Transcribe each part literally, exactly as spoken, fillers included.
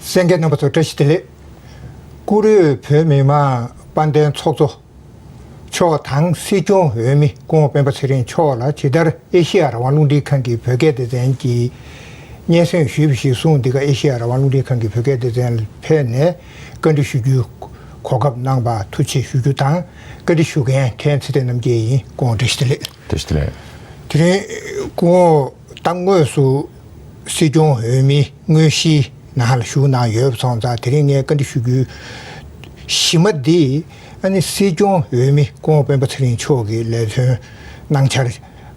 གསན་མཁན་རྣམ་པ་ཚོ་བཀྲ་ཤིས་བདེ་ལེགས། བཀུར་འོས་བོད་མི་མང་དཔལ་ལྡན་ཚོགས་གཙོ་མཆོག་དང་སྲིད་སྐྱོང་འོས་མི་སྐུ་ངོ་སྤེན་པ་ཚེ་རིང་མཆོག་ལ་ཇི་ལྟར་ཨེ་ཤེ་ཡ་རང་དབང་རླུང་འཕྲིན་ཁང་གི་བོད་སྐད་སྡེ་ཚན་གྱིས་སྙན་སེང་ཞུས་པ་ཞིག་གསུངས། འདི་ག་ཨེ་ཤེ་ཡ་རང་དབང་རླུང་འཕྲིན་ཁང་གི་བོད་སྐད་སྡེ་ཚན་ལ་ཕེབས་ནས་བཀའ་འདྲི་ཞུ་རྒྱུའི་གོ་སྐབས་གནང་བར་ཐུགས་རྗེ་ཆེ་ཞུ་རྒྱུ་དང་། བཀའ་འདྲི་ཞུ་མཁན་མཁན་ཚེ་བརྟན་རྣམ་རྒྱལ་ཡིན། སྐུ་ངོ་བཀྲ་ཤིས་བདེ་ལེགས། བཀྲ་ཤིས་བདེ་ལེགས། དེ་རིང་སྐུ་ངོ་ད་དངོས་སུ་སྲིད་སྐྱོང་འོས་མི་དངོས་གཞིའི་ནང་ལ་ཞུགས་གནང་ཡོད་པ་སོང་ཙང་། དེ་རིང་ངས་བཀའ་འདྲི་ཞུ་རྒྱུའི་གཞི་མ་འདི་ཨ་ནི་སྲིད་སྐྱོང་འོས་མི་སྐུ་ངོ་སྤེན་པ་ཚེ་རིང་མཆོག་གི་ལས་དོན་གནང་འཆར་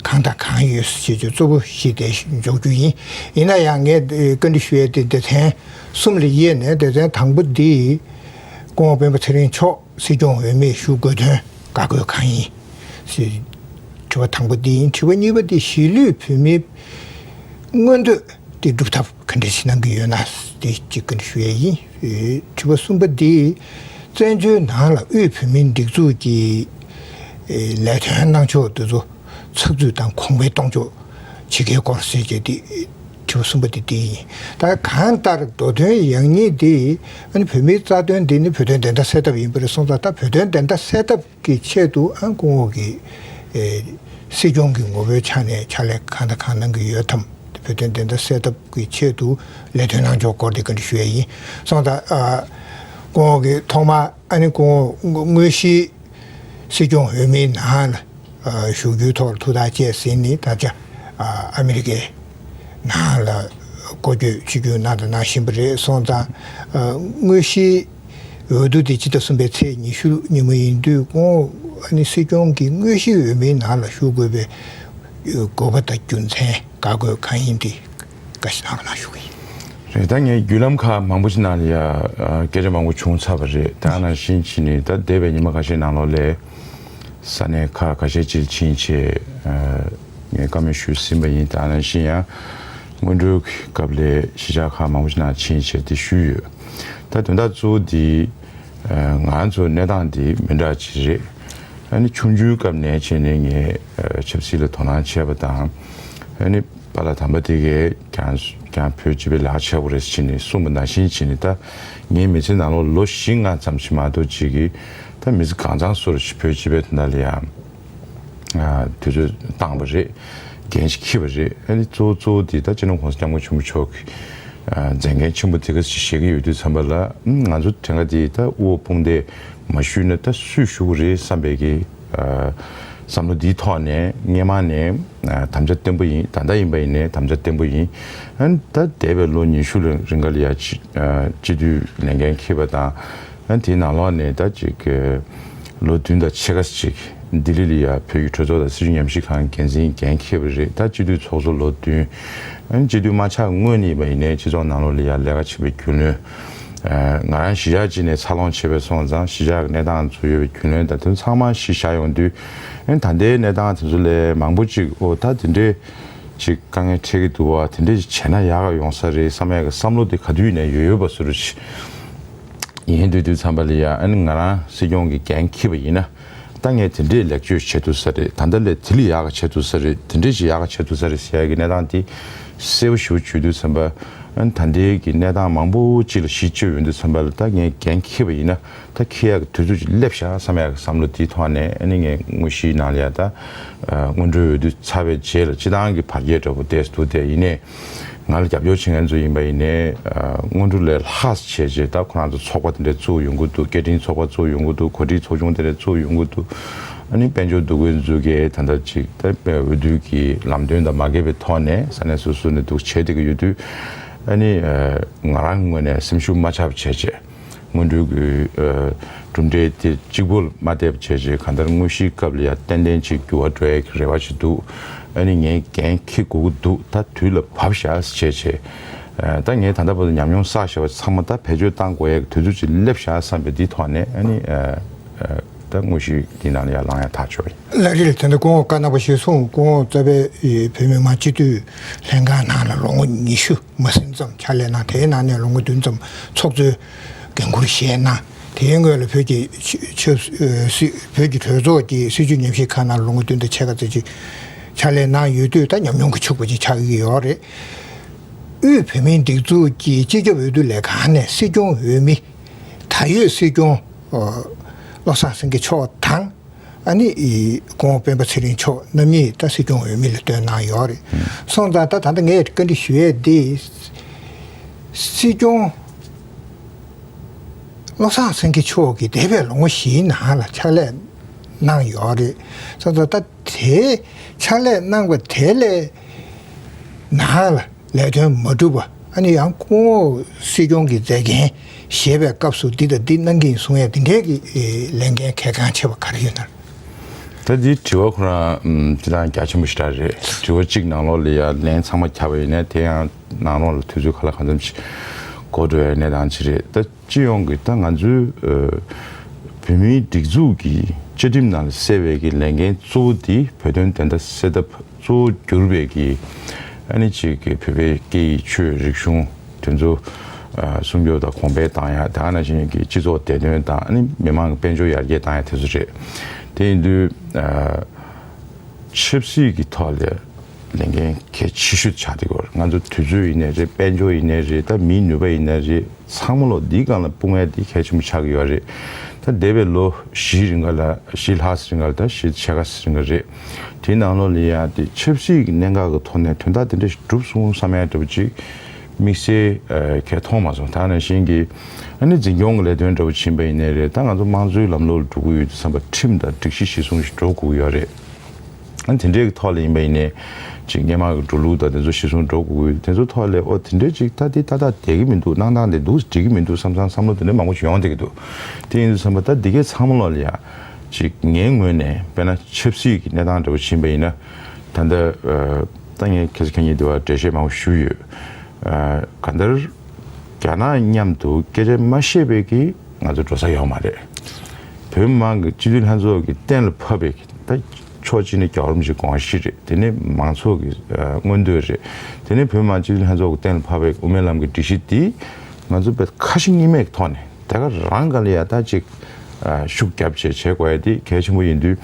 གང་དང་གང་ཡོད་ཅེས་ཀྱི་གཙོ་བོ་བཞི་དེ་འཇོག་རྒྱུ་ཡིན། ཡིན་ན་ཡང་ངས་བཀའ་འདྲི་ཞུ་ཡས་དེ་སྡེ་ཚན་གསུམ་ལ་དབྱེ་ནས། སྡེ་ཚན་དང་པོ་འདི་སྐུ་ངོ་སྤེན་པ་ཚེ་རིང་མཆོག་སྲིད་སྐྱོང་འོས་མིར་ཞུགས་དགོས་དོན་བཀའ་བཀོད་གང་ཡིན་ཞེས་དྲི་བ་དང་པོ་འདི་ཡིན། དྲི་བ་གཉིས་པ་འདི་གཞིས་ལུས་བོད་མིའི་མངོན་འདོད་དེ་སྒྲུབ་ཐབས་ག་འདྲ་ཞིག་གནང་གི་ཡོད་ན་དེ་གཅིག་བཀའ་འདྲི་ཞུ་ཡས་ཡིན། དྲི་བ་གསུམ་པ་འདི་བཙན་བྱོལ་ནང་ལ་དབུས་བོད་མིའི་སྒྲིག་འཛུགས་ཀྱི་ལས་དོན་གནང་ཕྱོགས་དེ་ཚོ་ཚགས་ཚུད་དང་གོང་འཕེལ་གཏོང་ཕྱོགས་བྱེད་ཀའི་སྐོར་ཟེར་གྱི་དེ་དྲི་བ་གསུམ་པ་དེ་དེ་ཡིན། ད་གང་ལྟར་མདོ་དོན་ཡང་སྙིང་དེ་ཨ་ནི་བོད་མིའི་རྩ་དོན་འདི་ནི་བོད་དོན་བདེན་མཐའ་གསལ་ཐབས་ཡིན་པ་རེད་སོང་ཙང་། ད་བོད་དོན་བདེན་མཐའ་གསལ་ཐབས་ཀྱི་ཆེད་དུ་ཨ་སྐུ་ངོ་གིས་ཨེ་སྲིད་སྐྱོང་གི་ངོ་བོའི་ཆ་ནས་ཕྱག་ལས་གང་དང་གང་གནང་གི་ཡོད་དམ། བོད་དོན་བདེན་མཐའ་གསལ་ཐབས་ཀྱི་ཆེད་དུ་ལས་དོན་གནང་ཕྱོགས་སྐོར་དེ་བཀའ་འདྲི་ཞུ་ཡས་ཡིན་སོང་ཙང་། ཨ་སྐུ་ངོ་གིས་ཐོག་མར་ཨ་ནི་སྐུ་ངོ་དངོས་གཞིའི་སྲིད་སྐྱོང་འོས་མིའི་ནང་ལ་ཨ་བཞུགས་རྒྱུའི་ཐོག་ལ་ཐུགས་ཐག་བཅད་ཟིན་ནས། ད་ཆ་ཨ་ཨ་མི་རི་ཀའི་ནང་ལ་སྐོར་སྐྱོད་ཆིབས་བསྒྱུར་གནང་དང་གནང་བཞིན་པ་རེད་སོང་ཙང་། ཨ་དངོས་གཞིའི་འོས་བསྡུ་དེ་སྤྱི་ཟླ་གསུམ་པའི་ཚེས་ཉི་ཤུ་ཉིན་མོ་ཡིན་དུས། སྐུ་ངོ་ཨ་ནི་སྲིད་སྐྱོང་གི་དངོས་གཞིའི་འོས་མིའི་ནང་ལ་ཞུགས་དགོས་པའི་དགོས་པ་དང་རྒྱུ་མཚན་བཀའ་བཀོད་གང་ཡིན་དེ་བཀའ་ཞིག་གནང་རོགས་གནང་ཞུ་གི་ཡིན། རེད། ད་ངས་བརྒྱུད་ལམ་ཁག་མང་པོ་ཞིག་ནང་ལ་ཡ་ཨ་སྐད་ཆ་མང་པོ་བྱུང་ཚར་བ་རེད། ད་ནང་བཞིན་བྱས་ནས་ད་འདས་པའི་ཉི་མ་ཁ་ཤས་ནང་ལོགས་ལ་ས་གནས་ཁག་ཁ་ཤས་ཅིག་ཕྱིན་བྱས་ཨ་ངས་བཀའ་མོལ་ཞུས་ཟིན་པ་ཡིན། ད་ནང་བཞིན་ཡང་སྔོན་འགྲོའི་སྐབས་ལ་གཞིས་ཆགས་ཁག་མང་པོ་ཞིག་ནང་ཕྱིན་བྱས་དེ་ཞུས་ཡོད། ད་དོན་དག་གཙོ་བོ་འདི་ཨ་ང་ཚོ་གནས་སྟངས་འདི་མི་འདྲ་ཅིག་རེད། ཨ་ནི་ཆུང་ཆུང་སྐབས་ནས་བྱས་ནས་ངས་ཨ་ཆབ་སྲིད་ལ་དོ་སྣང་བྱས་པ་དང་། ཨ་ནི་པཱ་ལགས་དམ་པ་དེ་གས་ཀྱང་ཀྱང་བོད་སྤྱི་པའི་ལག་ཆ་བོ་རེད་ཟེར་ནས་གསུངས་པ་ནང་བཞིན་བྱས་ནས། ད་ངའི་མི་ཚེ་ནང་ལོགས་ལོ་བཞི་ལྔ་ཙམ་ཞིག་མ་གཏོགས་ཅིག་གིས་ད་མི་ཚེ་གང་ཚང་སོར་ཞིག་བོད་སྤྱི་པའི་དོན་དག་ལ་ཡང་ཨ་དུས་ཚོད་བཏང་བ་རེད། འགན་ཞིག་འཁྱེར་བ་རེད། ཨ་ནི་གཙོ་བོ་གཙོ་བོ་དེ་ད་སྤྱི་ནོར་༸གོང་ས་༸སྐྱབས་མགོན་ཆེན་པོ་མཆོག་གི་ཨ་མཛད་འགན་ཆེན་པོ་དེ་ག་ཞིག་བཞེས་ཀྱི་ཡོད་དུས་ཙམ་པ་ལ། ཨ་ང་ཚོ་དེ་སྔ་དེ་ད་དབུ་བ་དཔུང་སྡེ་མ་ཞུས་ན་ད་སུས་ཞུ་གི་རེད་བསམ་པའི་གི་ཨ་བསམ་བློ་འདིའི་ཐོག་ནས་སྔོན་མ་ནས་ཨ་དམ་བཅའ་བརྟན་པོ་ཡིན། ད་ལྟ་ཡིན་པ་ཡིན་ནའི་དམ་བཅའ་བརྟན་པོ་ཡིན། ཨ་ནི་ད་འདས་པའི་ལོ་ཉི་ཤུ་ལ་རིང་ག་ལ་ཡ་སྤྱི་ཨ་སྤྱི་འཐུས་ལས་འགན་འཁྱེར་བ་དང་། ཨ་ནི་དེའི་ནང་ལོགས་ནས་ད་ཅིག་ཨ་ལོ་བདུན་དང་ཕྱེད་ཀ་ཅིག་ལྡི་ལི་ལ་ཡ་བོད་ཀྱི་གྲོས་ཚོགས་དང་སྲིད་བྱུས་ཉམས་ཞིབ་ཁང་འགན་འཛིན་འགན་འཁྱེར་བ་རེད། ད་སྤྱི་འཐུས་ཚོགས་གཙོ་ལོ་བདུན། ཨ་ནི་སྤྱི་འཐུས་མ་ཆགས་སྔོན་ནས་ཡིན་པ་ཡིན་ནའི་སྤྱི་ཚོགས་ནང་ལོགས་ལ་ཡ་ལས་ཀ་བྱེད་པའི་རྒྱུས་ལོན། ཨ་ང་རང་གཞིས་ཆགས་གཅིག་ནས་འཚར་ལོངས་བྱས་པའི་སོང་ཙང་། གཞིས་ཆགས་ཀྱི་གནས་སྟངས་ཚོ་ཡོད་པའི་རྒྱུས་ལོན་དང་དེ་ཚང་མ་གཞི་བཞག་ཡོང་དུས། ཨ་ནི་ད་ལྟའི་གནས་སྟངས་དེ་ཚོ་ལས་མང་པོ་ཅིག་ཨོ་ད་དེ་འདྲའི་ཅིག་དཀའ་ངལ་འཕྲད་ཀྱི་འདུག་བ། དེ་འདྲ་ཞིག་བྱས་ན་ཡག་ག་ཡོང་ས་རེད་བསམ་ཡག་གི་བསམ་བློ་དེ་ག་དུས་ནས་ཡོད་ཡོད་པ་བཟོ་འདྲ་ཞིག་ཡིན་དུས། དུས་ཙམ་པ་ལ་ཡ་ཨ་ནི་ང་རང་སྲིད་སྐྱོང་གི་འགན་འཁྱེར་བ་ཡིན་ན། ད་ངས་དེ་འདྲས་ལེགས་བཅོས་བྱེད་ཐུབ་ས་རེད། ད་ལྟ་ལས་དེ་ལས་ཡག་ག་བྱེད་ཐུབ་ས་རེད། དེ་འདྲས་ཞིག་ཡག་ག་བྱེད་ཐུབ་ས་རེད་ཟེར་ཡག་གི་གནས་སྟངས་དེ་གསལ་པོ་ཞེ་པོ་བརྗོད་དུས་ཙམ་པ། ཨ་ནི་ད་ལྟའི་གི་གནས་སྟངས་མང་པོ་ཅིག་ལ་གཞི་བཅོལ་ཡོང་དུས་ཙམ་པ་ལ། ད་ངས་འགན་འཁྱེར་བ་ཡིན་ན། ད་འཁྱེར་ཡག་གི་དུས་ཚོད་ཅིག་སླེབས་ཤག་བསམ་ཡག་གི་བསམ་བློ་དེའི་ཐོག་ནས། ཨ་ནི་ངས་དངོས་གཞིའི་ནང་ལ་ཡ་ད་ཨ་སྔོན་འགྲོའི་འོས་བསྡུ་ཚར་བའི་རྗེས་ལ་སྤྱི་བཏང་གི་བར་བརྒལ་འདྲ་པོ་བལྟས་འདུག་སྟེ། ཡིན་ནའི་ང་ལ་རྒྱབ་སྐྱོར་བྱེད་མཁན་ཚོ་ཡིན་པ་ཡིན་ནའི་ཨ་སྔོན་འགྲོ་ལས་ལྷག་བྱས་རྗེས་ད་ཁོ་རང་ཚོ་ཚོགས་པ་དེ་འདྲ་བཙུགས་ཡོང་གི་འདུག་སྐད་འཕྲིན་ཚོགས་པ་བཙུགས་ཡོང་གི་འདུག་གོ་སྒྲིག་ཚོགས་ཆུང་དེ་འདྲ་བཙུགས་ཡོང་གི་འདུག་ཨ་ནི་དཔལ་འབྱོར་འདུ་འགོད་འཛུགས་མཁན་ད་ལྟ་ཅིག་ད་དཔེ་འོས་བསྡུ་གི་ལམ་སྟོན་དང་མ་འགལ་བའི་ཐོག་ནས་ས་གནས་སོ་སོ་ནས་འདུག་བྱས་བསྡད་ཀྱི་ཡོད་དུས། ཨ་ནི་ཨ་ང་རང་ངོས་ནས་སེམས་ཤུགས་མ་ཆག་པ་བྱས་རྗེས། སྔོན་འགྲོའི་གི་ཨ་གྲུབ་འབྲས་དེ་གཅིག་པོ་ལ་མ་བལྟས་པ་བྱས་བྱས། གང་ལྟར་དངོས་གཞིའི་སྐབས་ལ་ཡ་ཏན་ཏན་ཅིག་འགྱུར་བ་འགྲོ་ཡ་གི་རེ་བ་ཞིག་འདུག་ཨ་ནི་ངས་འགན་འཁྱེར་དགོས་ཀྱི་འདུག་ད་དུས་ལ་བབས་ཤག་བྱས་བྱས། ཨ་ད་ངས་ད་ལྟ་བར་དུ་ཉམས་མྱོང་བསགས་བཞག་པ་ཚང་མ་ད་བེད་སྤྱོད་བཏང་དགོས་ཡ་གི་དུས་ཚོད་ཅིག་སླེབས་ཤག་བསམ་པའི་འདིའི་ཐོག་ནས། ཨ་ནི་ཨ་ཨ་ད་དངོས་གཞི་འདི་ནང་ལ་ཡ་ལངས་ཡ་ཐག་ཆོད་ཡིན། ལགས་རེད། དེ་འདྲ་སྐུ་ངོ་བཀའ་གནང་བ་ཞིག་གསུངས། སྐུ་ངོ་རྩ་བའི་བོད་མི་མང་སྤྱི་འཐུས་ལྷན་ཁང་ནང་ལ་ལོ་ངོ་ཉི་ཤུ་མ་ཟིན་ཙམ་ཕྱག་ལས་གནང་། དེའི་ནང་ནས་ལོ་ངོ་བདུན་ཙམ་ཚོགས་གཙོའི་འགན་འཁུར་བཞེས་གནང་། དེའི་སྔོན་ལ་བོད་ཀྱི་ཆབ་སྲིད་བོད་ཀྱི་གྲོས་ཚོགས་ཀྱི་སྲིད་བྱུས་ཉམས་ཞིབ་ཁང་ནང་ལོ་ངོ་བདུན་དང་ཕྱེད་ཀ་ཙམ་ཅིག་ཕྱག་ལས་གནང་ཡོད་དུས། ད་ཉམས་མྱོང་གི་ཕྱུག་པོ་ཅིག་ཆགས་ཀྱི་ཡོད་རེད། དབུས་བོད་མིའི་སྒྲིག་འཛུགས་ཀྱི་སྤྱི་ཁྱབ་འོས་བསྡུ་ལས་ཁང་ནས་སྲིད་སྐྱོང་འོས་མི། ད་ཡོད་སྲིད་སྐྱོང་བློ་བཟང་སེང་གེ་མཆོག་དང་། ཨ་ནི་སྐུ་ངོ་སྤེན་པ་ཚེ་རིང་མཆོག་རྣམ་གཉིས་ད་སྲིད་སྐྱོང་འོས་མི་ལ་བཏོན་གནང་ཡོད་རེད། སོང་ཙང་ད་ད་ལྟ་ངས་བཀའ་འདྲི་ཞུ་ཡས་འདི། སྲིད་སྐྱོང་བློ་བཟང་སེང་གེ་མཆོག་གིས་འདས་པའི་ལོ་ངོ་བཞིའི་ནང་ལ་ཕྱག་ལས་གནང་ཡོད་རེད། སོང་ཙང་ད་དེ་ཕྱག་ལས་གནང་བ་དེ་ལས་ནང་ལ་ལས་དོན་མ་འགྲུབ་པ། ཨ་ནི་ཡང་སྐུ་ངོ་སྲིད་སྐྱོང་གི་མཛད་འགན་བཞེས་པའི་སྐབས་སུ་འདི་དང་འདི་གནང་གི་ཡིན་གསུང་ཡས་འདི་འདྲའི་གི་ལས་འགན་གལ་འགངས་ཆེ་བ་ག་རེ་ཡོད་ན། ད་འདི་དྲི་བ་ཁོ་རང་ཨམ་སྤྱིར་བཏང་རྒྱ་ཆེན་པོ་ཞེ་དྲག་རེད། དྲི་བ་གཅིག་ནང་ལོགས་ལ་ཡ་ལན་ཚང་མ་ཁྱབ་པ་ཡིན་ན་དེ་ཡང་ནང་ལོགས་ལ་དུས་ཚོད་ག་ལ་གང་འཚམ་ཞིག་འགོར་འགྲོ་ཡའི་གནས་སྟངས་ཅིག་རེད། ད་སྤྱི་ཡོངས་ཀྱི་ད་ང་ཚོའི་ཨ་བོད་མིའི་སྒྲིག་འཛུགས་ཀྱི་བཅའ་ཁྲིམས་ནང་ལ་གསལ་བའི་གི་ལས་འགན་གཙོ་བོ་དེ་བོད་དོན་བདེན་མཐའ་གསལ་ཐབས་གཙོ་བོ་གྱུར་པའི་གི་ཨ་ནི་ཅིག་གི་བོད་པའི་སྐད་ཡིག་ཆོས་རིག་གཞུང་དེ་ཚོ་ཨ་སྲུང་སྐྱོབ་དང་གོང་འཕེལ་བཏང་ཡ། དེ་ག་ནང་བཞིན་གི་སྤྱི་ཚོགས་བདེ་དོན་དང་ཨ་ནི་མི་མང་གི་དཔལ་འབྱོར་ཡར་རྒྱས་བཏང་ཡ་དེ་ཚོ་རེད། དེ་ཡིན་དུས་ཨ་ཆབ་སྲིད་ཀྱི་ཐོག་ལ་ལས་འགན་གལ་ཆེ་ཤོས་ཆགས་བསྡད་ཡོད་རེད། ང་ཚོ་དུས་ཚོད་ཡིན་ནའི་རེད། དཔལ་འབྱོར་ཡིན་ནའི་རེད། ད་མིའི་ནུས་པ་ཡིན་ནའི་རེད། ཚང་མ་ལོ་འདིའི་སྒང་ལ་སྤུངས་ཡ་འདི་གལ་ཆེན་པོ་ཆགས་ཀྱི་ཡོད་རེད། ད་འདས་པའི་ལོ་བཞིའི་རིང་ག་ལ་བཞི་ལྷག་ཙམ་རིང་ག་ལ་ད་བཞི་ཕྱེད་ཀ་ཙམ་རིང་ག་རེད། དེའི་ནང་ལོགས་ལ་ཡ་དེ་ཆབ་སྲིད་ཀྱི་གནད་འགག་གི་ཐོག་ནས་དོན་དག་དེ་འདྲ་ཞིག་འགྲུབ་སོང་བསམ་ཡ་འདྲ་པོ་ཅིག་དམིགས་བསལ་གས་མཐོང་མ་སོང་། ད་ནང་བཞིན་གྱི་ཨ་ནི་འཛིན་སྐྱོང་གི་ལས་དོན་འདྲ་པོ་ཕྱིན་པ་ཡིན་ནའི་རེད། ད་ང་ཚོ་དམངས་གཙོའི་ལམ་ལུགས་ལ་འགྲོ་གི་ཡོད་དུས་ཙམ་པ་ཁྲིམས་དང་སྒྲིག་གཞི་གཞིར་བཟུང་ཞིག་འགྲོ་དགོས་ཀྱི་ཡོད་རེད། ཨ་དེ་འདྲའི་ཐོག་ལ་ཡིན་པ་ཡིན་ནའི་ཅིག་སྔོན་མ་གི་འགྲོ་ལུགས་དང་དེ་ཚོ་གཞིར་བཟུང་འགྲོ་དགོས་ཀྱི་ཡོད། དེ་ཚོ་ཐོག་ལ་ཨོ་དེ་འདྲའི་ཅིག་ད་དེ་ཏག་ཏག་བསྡད་ཀྱི་མི་འདུག་གནང་སྟངས་དེ་འདུག་འགྲིག་གི་མི་འདུག་བསམ་བསམ་བསམ་བློ་དེ་འདྲ་མང་པོ་ཞིག་ཡོང་བསྡད་ཀྱི་འདུག་དེ་ཡིན་དུས་ཙམ་པ་ད་འདི་གའི་ཚང་མ་ལོག་ལ་ཡ་ཅིག་ངའི་ངོས་ནས་དཔེར་ན་ཆབ་སྲིད་ཀྱི་གནས་སྟངས་འདྲ་པོ་ཕྱིན་པ་ཡིན་ན། ད་ལྟ་ད་ངས་ཁ་སང་ཁ་ཉིན་དུ་བ་འགྲེལ་བཤད་མང་པོ་ཞུས་ཡོད། གང་ལྟར་རྒྱ་ནག་མཉམ་དུ་སྐད་ཆ་མ་བཤད་པའི་གི་ང་ཚོ་འགྲོ་ས་ཡོད་མ་རེད། བོད་མི་མང་གི་སྤྱི་འཐུས་ལྷན་ཚོགས་ཀྱིས་གཏན་ལ་ཕབ་པའི་ད་ཕྱོགས་གཅིག་ནས་རྒྱལ་བ་རིན་པོ་ཆེའི་དགོངས་གཞི་རེད། དེ་ནས་མང་ཚོགས་ཀྱི་མངོན་འདོད་རེད། དེ་ནས་བོད་མི་མང་སྤྱི་འཐུས་ལྷན་ཚོགས་ཀྱིས་གཏན་ལ་ཕབ་པའི་དབུ་མའི་ལམ་གྱི་སྒྲིག་གཞི་འདི་ང་ཚོ་བས་ཁ་ཞེ་གཉིས་མེད་ཀྱི་ཐོག་ནས་དེ་ག་རང་ག་ལ་ཡ་ད་ཅིག་ཤུགས་བརྒྱབ་བྱས་བྱེད་དགོས་ཡ་དེ་གལ་ཆེན་པོ་ཡིན་དུས།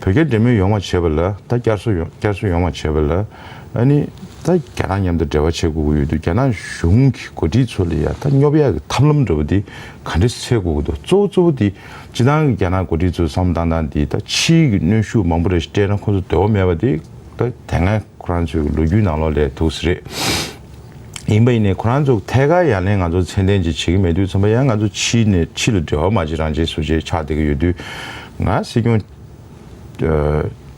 བོད་རྒྱ་འབྲེལ་མོལ་ཡོང་བ་བྱེད་པ་ལ་ད་བསྐྱར་གསོ་ཡོང་བསྐྱར་གསོ་ཡོང་བ་བྱེད་པ་ལ་ཨ་ནི་ད་རྒྱ་ནག་མཉམ་དུ་འབྲེལ་བ་བྱེད་དགོས་ཀྱི་ཡོད་དུས་རྒྱ་ནག་གཞུང་གི་འགོ་ཁྲིད་ཚོ་ལ་ཡ་ད་སྙོབ་ཡག་གི་ཐབས་ལམ་འདྲ་བོ་འདི་ག་འདྲ་འཚོལ་དགོས་ཀྱི་འདུག་གཙོ་བོ་གཙོ་བོ་འདི་སྤྱི་བཏང་གི་རྒྱ་ནག་འགོ་ཁྲིད་ཚོའི་བསམ་བློ་བཏང་སྟངས་འདི་ད་ཕྱིའི་གི་གནོན་ཤུགས་མང་པོ་རེ་ཞིག་སྤྲད་ན་ཁོ་ཚོ་འདོད་པ་མེད་པ་འདི་ད་དེ་སྔ་ཁོ་རང་ཚོའི་གི་ལོ་རྒྱུས་ནང་ལོགས་ལ་འདུག་ས་རེད། ཡིན་པ་ཡིན་ནའི་ཁོ་རང་ཚོ་ཐད་ཀར་ཡ་ལན་ང་ཚོ་ཚད་ལྡན་ཅིག་བྱེད་ཀྱི་མེད་དུས་ཙམ་པ་ཡང་ང་ཚོ་ཕྱི་ནས་ཕྱི་ལ་འབྲེལ་བ་མ་བྱེད་རང་བྱེད་སུ་བྱེད་ཆགས་བསྡད་ཀྱི་ཡོད་དུས་ང་སྲིད་སྐྱོང་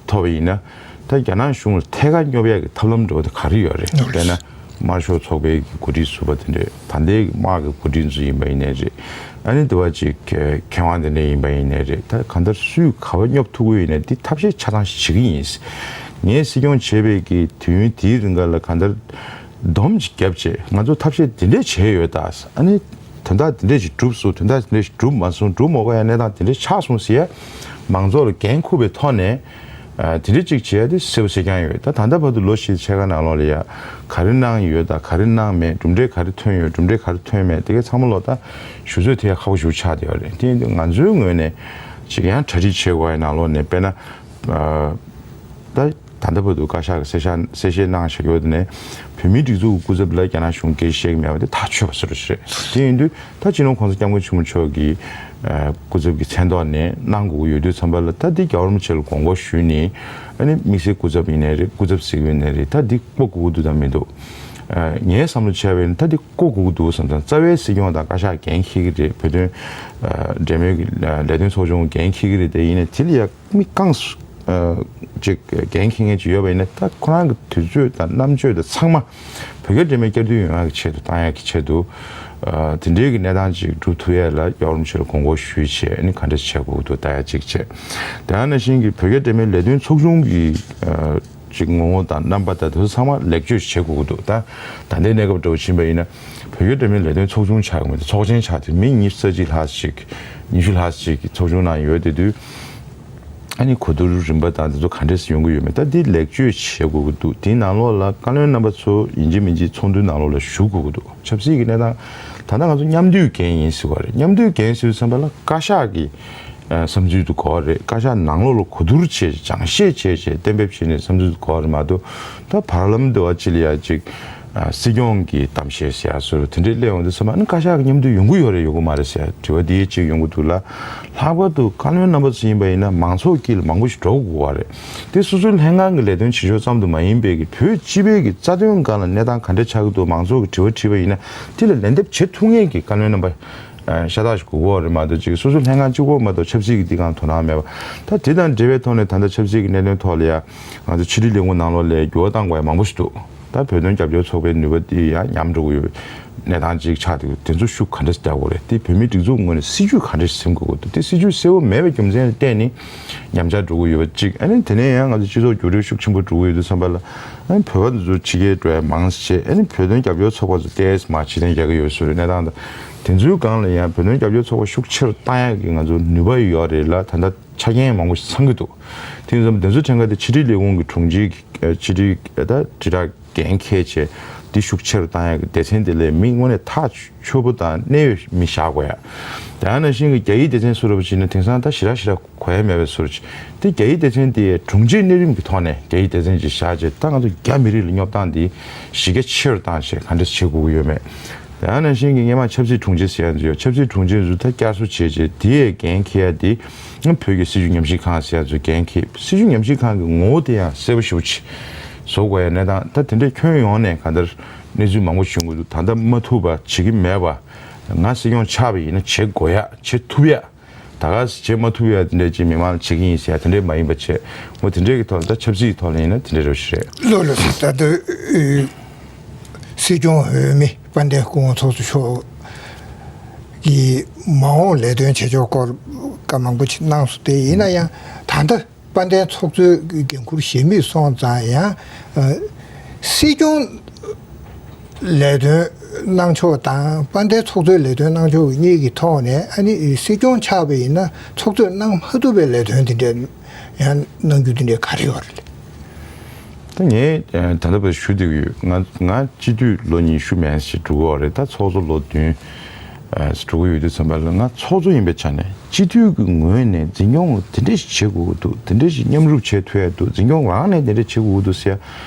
ཐོབ་པ་ཡིན་ན་ད་རྒྱ་ནག་གཞུང་ལ་ཐད་ཀར་སྙོབ་ཡག་གི་ཐབས་ལམ་འདྲ་བོ་དེ་ག་རེ་ཡོད་རེད། དཔེར་ན་དམར་ཤོག་ཚོགས་པའི་གི་འགོ་ཁྲིད་ཟུར་པ་དེ་འདྲས། ད་ལྟའི་དམག་གི་འགོ་ཁྲིད་ཚོ་ཡིན་པ་ཡིན་ནའི་རེད། ཨ་ནི་དེ་བ་ཅིག་མཁས་དབང་དེ་འདྲས་ཡིན་པ་ཡིན་ནའི་རེད། ད་གང་ལྟར་སུས་ག་པར་སྙོབ་ཐུབ་ཀྱི་ཡོད་ནའི་འདི་ཐབས་ཤེས་ཆ་ཚང་ཞིག་བྱེད་ཀྱི་ཡིན། ངས་སྲིད་སྐྱོང་བྱས་པའི་གི་དུས་ཡུན་དེའི་རིང་ག་ལ་གང་ལྟར་སྡོམ་ཅིག་བརྒྱབ་བྱས་ང་ཚོ་ཐབས་ཤེས་དེ་འདྲས་བྱས་ཡོད་ད། ཨ་ནི་དོན་དག་དེ་འདྲས་ཞིག་གྲུབ་སོང་། དོན་དག་དེ་འདྲས་ཞིག་གྲུབ་མ་སོང་། གྲུབ་མ་དགོས་ཡ་གནས་སྟངས་དེ་འདྲས་ཆགས་སོང་ཟེར་ཡ་མང་ཚོགས་ལ་འགན་འཁུར་བའི་ཐོག་ནས། ཨ་དེ་འདྲ་གཅིག་བྱས་ཏེ་གསལ་པོ་གསལ་རྐྱང་ཡོད། ད་ད་ལྟ་བར་དུ་ལོ་བཞི་ཕྱེད་ཀ་ནང་ལོགས་ལ་ཡ་ག་རེ་གནང་ཡོད་དང་ག་རེ་གནང་མེད། གྲུབ་འབྲས་ག་རེ་ཐོན་ཡོད། གྲུབ་འབྲས་ག་རེ་ཐོན་མེད། དེ་གའི་ཚང་མ་ལོག་ད་ཞུ་ཚོད་དེ་ཡ་ཁག་པོ་ཞེ་པོ་ཆགས་བསྡད་ཡོད་རེད། དེ་ཡིན་དུས་ང་ཚོའི་ངོས་ནས་ཅིག་ཡང་གྲ་སྒྲིག་བྱེད་དགོས་ཡ་ནང་ལོགས་ནས་དཔེར་ན་ཨ་ད་ད་ལྟ་བར་དུ་བཀའ་ཤག་གི་གསལ་བཤད་གསལ་བཤད་གནང་བཞག་ཡོད་དེ་ནས་བོད་མིའི་སྒྲིག་འཛུགས་ཀྱི་སྐུ་ཚབ་ལ་རྒྱ་ནག་གཞུང་སྐད་ཆ་བཤད་ཀྱི་མེད་པ་དེ་ཐག་ཆོད་པ་བཟོ་འདྲ་ཞིག་རེད། དེ་ཡིན་དུས། ད་སྤྱི་ནོར་༸གོང་ས་༸སྐྱབས་མགོན་ཆེན་པོ་མཆོག་གི་ཨ་སྐུ་ཚབ་ཀྱི་མཚན་ཐོག་ནས་གནང་དགོས་ཀྱི་ཡོད་དུས་ཙམ་པ་ལ་ད་འདི་རྒྱལ་བ་རིན་པོ་ཆེ་ལ་དགོངས་སྐོར་ཞུས་ནས་ཨ་ནི་དམིགས་བསལ་སྐུ་ཚབ་ཡིན་ནའི་རེད། སྐུ་ཚབ་ཟེར་གྱི་ཡོད་ནའི་རེད། ད་འདི་དགོས་ཀྱི་འདུག་དང་མི་འདུག་ཨ་ངའི་བསམ་བློ་བྱས་པ་ཡིན་ན་ད་འདི་དགོས་ཀྱི་འདུག་བསམ་ཙང་རྩ་བའི་སྲིད་སྐྱོང་དང་བཀའ་ཤག་འགན་འཁྱེར་གྱི་རེད། བོད་དོན་ཨ་འབྲེལ་མོལ་གྱི་ཨ་ལས་དོན་ཚོགས་ཆུང་འགན་འཁྱེར་གྱི་རེད། དེ་ཡིན་ནའི་དེ་ལ་ཡ། མི་རྐང་ཅིག་འགན་འཁྱེར་མཁན་ཅིག་ཡོད་པ་ཡིན་ན་ད་ཁོ་རང་གི་དུས་ཚོད་དང་རྣམ་དཔྱོད་དང་ཚང་མ་བོད་རྒྱ་འབྲེལ་མོལ་བསྐྱར་ཟློས་ཡོང་ཡག་གི་ཆེད་དུ་བཏང་ཡག་གི་ཆེད་དུ་དེ་འདྲའི་གི་གནས་སྟངས་ཅིག་སྒྲུབ་ཐུབ་ཡས་ལ་རྒྱལ་བ་རིན་པོ་ཆེ་ལ་དགོངས་སྐོར་ཞུས་བྱས་ཨ་ནི་ག་འདྲ་བྱེད་དགོས་ཀྱི་འདུག་ལྟ་ཡག་ཅིག་བྱས། དེ་ནང་བཞིན་གྱི་བོད་རྒྱ་འབྲེལ་མོལ་ལས་དོན་ཚོགས་ཆུང་གི་ཅིག་ངོ་བོ་དང་རྣམ་པ་དང་དེ་ཚོ་ཚང་མ་ལེགས་བཅོས་བྱེད་དགོས་ཀྱི་འདུག་ད་ད་ལྟའི་གནས་སྐབས་འདྲ་བོ་ཕྱིན་པ་ཡིན་ན་བོད་རྒྱ་འབྲེལ་མོལ་ལས་དོན་ཚོགས་ཆུང་ཆགས་ཀྱི་མི་འདུག་ཚོགས་ཆེན་ཆགས་དུས་མི་ཉི་ཤུ་རྩ་གཅིག་ལྷག་ཅིག་ཉི་ཤུ་ལྷག་ཅིག་གི་ཚོགས་ཆུང་ནང་ཡོད་དེ་དུས། ཨ་ནི་གོ་བསྡུར་རིམ་པ་དང་དེ་ཚོ་ག་འདྲས་སེ་ཡོང་གི་ཡོད་མེད་ད་འདི་ལེགས་བཅོས་བྱེད་དགོས་ཀྱི་འདུག་དེའི་ནང་ལོགས་ལ་བཀའ་བློན་རྣམ་པ་ཚོ་ཡིན་གཅིག་མིན་གཅིག་ཚོགས་འདུའི་ནང་ལོགས་ལ་ཞུགས་དགོས་ཀྱི་འདུག་ཆབ་སྲིད་ཀྱི་གནས་སྟངས་ད་ལྟ་ང་ཚོ་མཉམ་འདུས་འགན་ཡིན་ཟེར་བ་རེད། མཉམ་འདུས་འགན་ཟེར་བའི་བསམ་པ་ལ་བཀའ་ཤག་གི་ཨ་བསམ་ཚུལ་དུ་གོ་བ་རེད། བཀའ་ཤག་ནང་ལོགས་ལ་གོ་བསྡུར་བྱས་སྦྱང་བཤད་བྱས་བྱས་གཏན་འབེབས་བྱས་ནས་བསམ་ཚུལ་དུ་གོ་བ་རེད་མ་གཏོགས་ད་བར་ལམ་དུ་བ་ཅི་ལ་ཡ་ཅིག་ ཨ། སྲིད་སྐྱོང་གི་གཏམ་བཤད་ཟེར་ཡ་བཟོ་འདྲ་དེ་འདྲའི་སླེབས་ཡོང་དུས་ཙམ་པ་ནི་བཀའ་ཤག་གི་མཉམ་དུ་ཡོང་གི་ཡོད་རེད་ཡོང་གི་མ་རེད་ཟེར་ཡ་དྲི་བ་འདི་གཅིག་ཡོང་གི་འདུག་ལ། ལྷག་པར་དུ་བཀའ་བློན་རྣམ་པ་ཚོ་ཡིན་པ་ཡིན་ན་མང་ཚོགས་དཀྱིལ་ལ་མང་པོ་ཞིག་འགྲོ་དགོས་པ་རེད། དེ་སོ་སོའི་ལྷན་ཁང་གི་ལས་དོན་བྱེད་ཕྱོགས་ཙམ་དུ་མ་ཡིན་པའི་གི་བོད་སྤྱི་པའི་གི་རྩ་དོན་སྒང་ལ་གནས་སྟངས་ག་འདྲ་ཆགས་ཀྱི་འདུག་མང་ཚོགས་ཀྱི་དྲི་བ་དྲིས་པ་ཡིན་ན་དེ་ལ་ལན་འདེབས་བྱེད་ཐུབ་མཁན་གྱི་བཀའ་བློན་རྣམ་པ་ཤ་སྟག་ཞིག་དགོས་ཀྱི་ཡོད་རེད་མ་གཏོགས་ཅིག་སོ་སོའི་ལྷན་ཁང་གཅིག་པོ་མ་གཏོགས་ཆབ་སྲིད་ཀྱི་འདི་སྒང་དོ་སྣང་མེད་པ། ད་དེ་དང་འབྲེལ་བའི་ཐོག་ནས་ད་ལྟ་ཆབ་སྲིད་ཀྱི་གནད་དོན་ཐོག་ལ་ཡ་ང་ཚོ་ཕྱི་དྲིལ་ལས་ཁུངས་ནང་ལོགས་ལ་འགྱུར་བ་གཏང་དགོས་ཡ་མང་པོ་ཞིག་འདུག་ད་བོད་དོན་རྒྱབ་སྐྱོར་ཚོགས་པའི་ནུས་པ་དེ་ཡང་ཉམས་འགྲོ་གི་ཡོད་པའི་གནས་སྟངས་ཅིག་ཆགས་འདུག་དེ་ཚོ་ཤུགས་ག་འདྲ་རྒྱག་དགོས་རེད། དེ་བོད་མིའི་སྒྲིག་འཛུགས་ངོས་ནས་སྲིད་ཇུས་ག་འདྲ་འཛིན་དགོས་ཀྱི་འདུག་དེ་སྲིད་ཇུས་གསལ་པོ་མེད་པའི་རྒྱུ་མཚན་ལ་བརྟེན་ནས་ཉམས་ཆག་འགྲོ་གི་ཡོད་པ་གཅིག་ཨ་ནི་དེ་ནས་ཡང་ང་ཚོ་སྤྱི་ཚོགས་འགྱུར་འགྲོས་ཤུགས་ཆེན་པོ་འགྲོ་གི་ཡོད་དུས་ཙམ་པ་ལ་ཨ་ནི་བོད་པ་ཚོ་ཕྱི་རྒྱལ་འགྲོ་ཡ་མང་ཆེ་ཨ་ནི་བོད་དོན་རྒྱབ་སྐྱོར་ཚོགས་པ་ཚོ་ཏོག་ཙམ་མར་ཕྱིར་འཐེན་རྒྱག་གི་ཡོད་བཟོ་འདྲའི་གནས་སྟངས་དང་། དེ་ཚོའི་སྒང་ལ་ཡང་བོད་དོན་རྒྱབ་སྐྱོར་ཚོགས་པ་ཤུགས་ཆེ་རུ་བཏང་ཡ་གི་ང་ཚོ་ནུས་པ་ཡོད་རེད་ལ་ད་ལྟ་ཆ་རྐྱེན་མང་པོ་ཞིག་ཚང་གི་འདུག་དེ་ཡིན་ཙང་དེ་ཚོ་ཕྲན་ཁ་དེ་ཕྱི་དྲིལ་ལས་ཁུངས་ཀྱི་དྲུང་ཆེ་ཕྱི་དྲིལ་ད་དྲིལ་བསྒྲགས་འགན་འཁྱེར་བྱས་འདི་ཤུགས་ཆེ་རུ་བཏང་ཡ་གི་སྡེ་ཚན་དེ་ལས་མི་དངོས་གནས་ཐག་ཆོད་པོ་དང་གནད་ཡོད་མི་བཞག་དགོས་ཡ། དེ་ནང་བཞིན་གྱི་རྒྱ་ཡིག་སྡེ་ཚན་བཟོ་འདྲ་པོ་བྱས་ན་དེང་སང་ད་ཞེ་དྲག་ཞེ་དྲག་གོ་ཡ་མེད་པའི་བཟོ་འདྲ་ཅིག་དེ་རྒྱ་ཡིག་སྡེ་ཚན་དེ་དྲུང་ཆེ་གནས་རིམ་གྱི་ཐོག་ནས་རྒྱ་ཡིག་སྡེ་ཚན་ཅིག་བཞག་བྱས་ད་ང་ཚོ་རྒྱ་མི་རིགས་ལ་སྙོབ་སྟངས་འདི་གཞི་རྒྱ་ཆེ་རུ་བཏང་བྱས་ག་འདྲ་བྱེད་དགོས་ཀྱི་ཡོད་མེད། དེ་ནང་བཞིན་གྱི་སྔོན་མ་ཆབ་སྲིད་དྲུང་ཆེ་ཟེར་ཡ་ཚོ་ཡོད། ཆབ་སྲིད་དྲུང་ཆེ་ཚོ་ད་བསྐྱར་གསོ་བྱས་བྱས་དེའི་འགན་འཁྱེར་ཡ་དེ་བོད་ཀྱི་སྲིད་བྱུས་ཉམས་ཞིབ་ཁང་ཟེར་ཡ་ཚོའི་འགན་འཁྱེར། སྲིད་བྱུས་ཉམས་ཞིབ་ཁང་གི་ངོ་བོ་དེ་ཡང་གསལ་པོ་ཞེ་པོ་ཅིག་བཟོ་དགོས་ཡ་གནས་སྟངས་ད་དེ་འདྲའི་ཁྱོན་ཡོངས་ནས་གང་ལྟར་གནས་ཚུལ་མང་པོ་བྱུང་གི་འདུག་ད་ལྟ་མ་ཐུབ་པ་བྱེད་ཀྱི་མེད་པ། ང་སྲིད་སྐྱོང་ཆགས་པ་ཡིན་ན་བྱེད་དགོས་ཡ་བྱེད་ཐུབ་ཡ། ད་ག་སེ་བྱེད་མ་ཐུབ་ཡ་དེ་འདྲ་ཅིག་མི་མང་ལ་བྱེད་ཀྱི་ཡིན་ཟེར་ཡ་དེ་འདྲ་མ་ཡིན་པ་བྱས། འོ་དེ་འདྲའི་གི་ཐོག་ལ་ད་ཆབ་སྲིད་ཀྱི་ཐོག་ལ་ཡིན་ན་དེ་འདྲ་རེད་ཞུ་རེད། ལགས་ལགས་སོ། ད་ལྟ་སྲིད་སྐྱོང་འོས་མི་དཔལ་ལྡན་སྐུ་ངོ་ཚོགས་གཙོ་མཆོག་གིས་མ་འོངས་ལས་དོན་བྱེད་ཕྱོགས་སྐོར་བཀའ་མང་པོ་ཅིག་གནང་སོང་། དེ་ཡིན་ན་ཡང་ད་ལྟ་དཔལ་ལྡན་ཚོགས་གཙོའི་འགན་འཁུར་བཞེས་མུས་སོང་ཙང་ཡང་སྲིད་སྐྱོང་ལས་དོན་གནང་ཕྱོགས་དང་དཔལ་ལྡན་ཚོགས་གཙོའི་ལས་དོན་གནང་ཕྱོགས་གཉིས་ཀྱི་ཐོག་ནས་ཨ་ནི་སྲིད་སྐྱོང་ཆགས་པ་ཡིན་ན་ཚོགས་གཙོས་གནང་མ་ཐུབ་པའི་ལས་དོན་དེ་འདྲ་ཡང་གནང་རྒྱུ་དེ་འདྲ་ག་རེ་ཡོད་རེད། ད་ངས་ད་ལྟ་བར་ཞུ་བསྡད་ཀྱི་ཡོད། ང་ང་སྤྱི་འཐུས་ལོ་ཉི་ཤུ་མན་ཞིག་འགྲོ་གི་ཡོད་རེད། ད་ཚོགས་གཙོ་ལོ་བདུན་འགྲོ་གི་ཡོད་དུས་ཙམ་པ་ལ་ང་ཚོགས་གཙོ་ཡིན་པའི་ཆ་ནས་སྤྱི་འཐུས་ཀྱི་ངོས་ནས་འཛིན་སྐྱོང་དེ་འདྲ་ཞིག་བྱེད་དགོས་ཀྱི་འདུག་དེ་འདྲ་ཞིག་མཉམ་རུབ་བྱེད་ཐུབ་ཡ་འདུག་འཛིན་སྐྱོང་རང་ནས་དེ་འདྲ་བྱེད་དགོས་ཀྱི་འདུག་ཟེར་ཡ་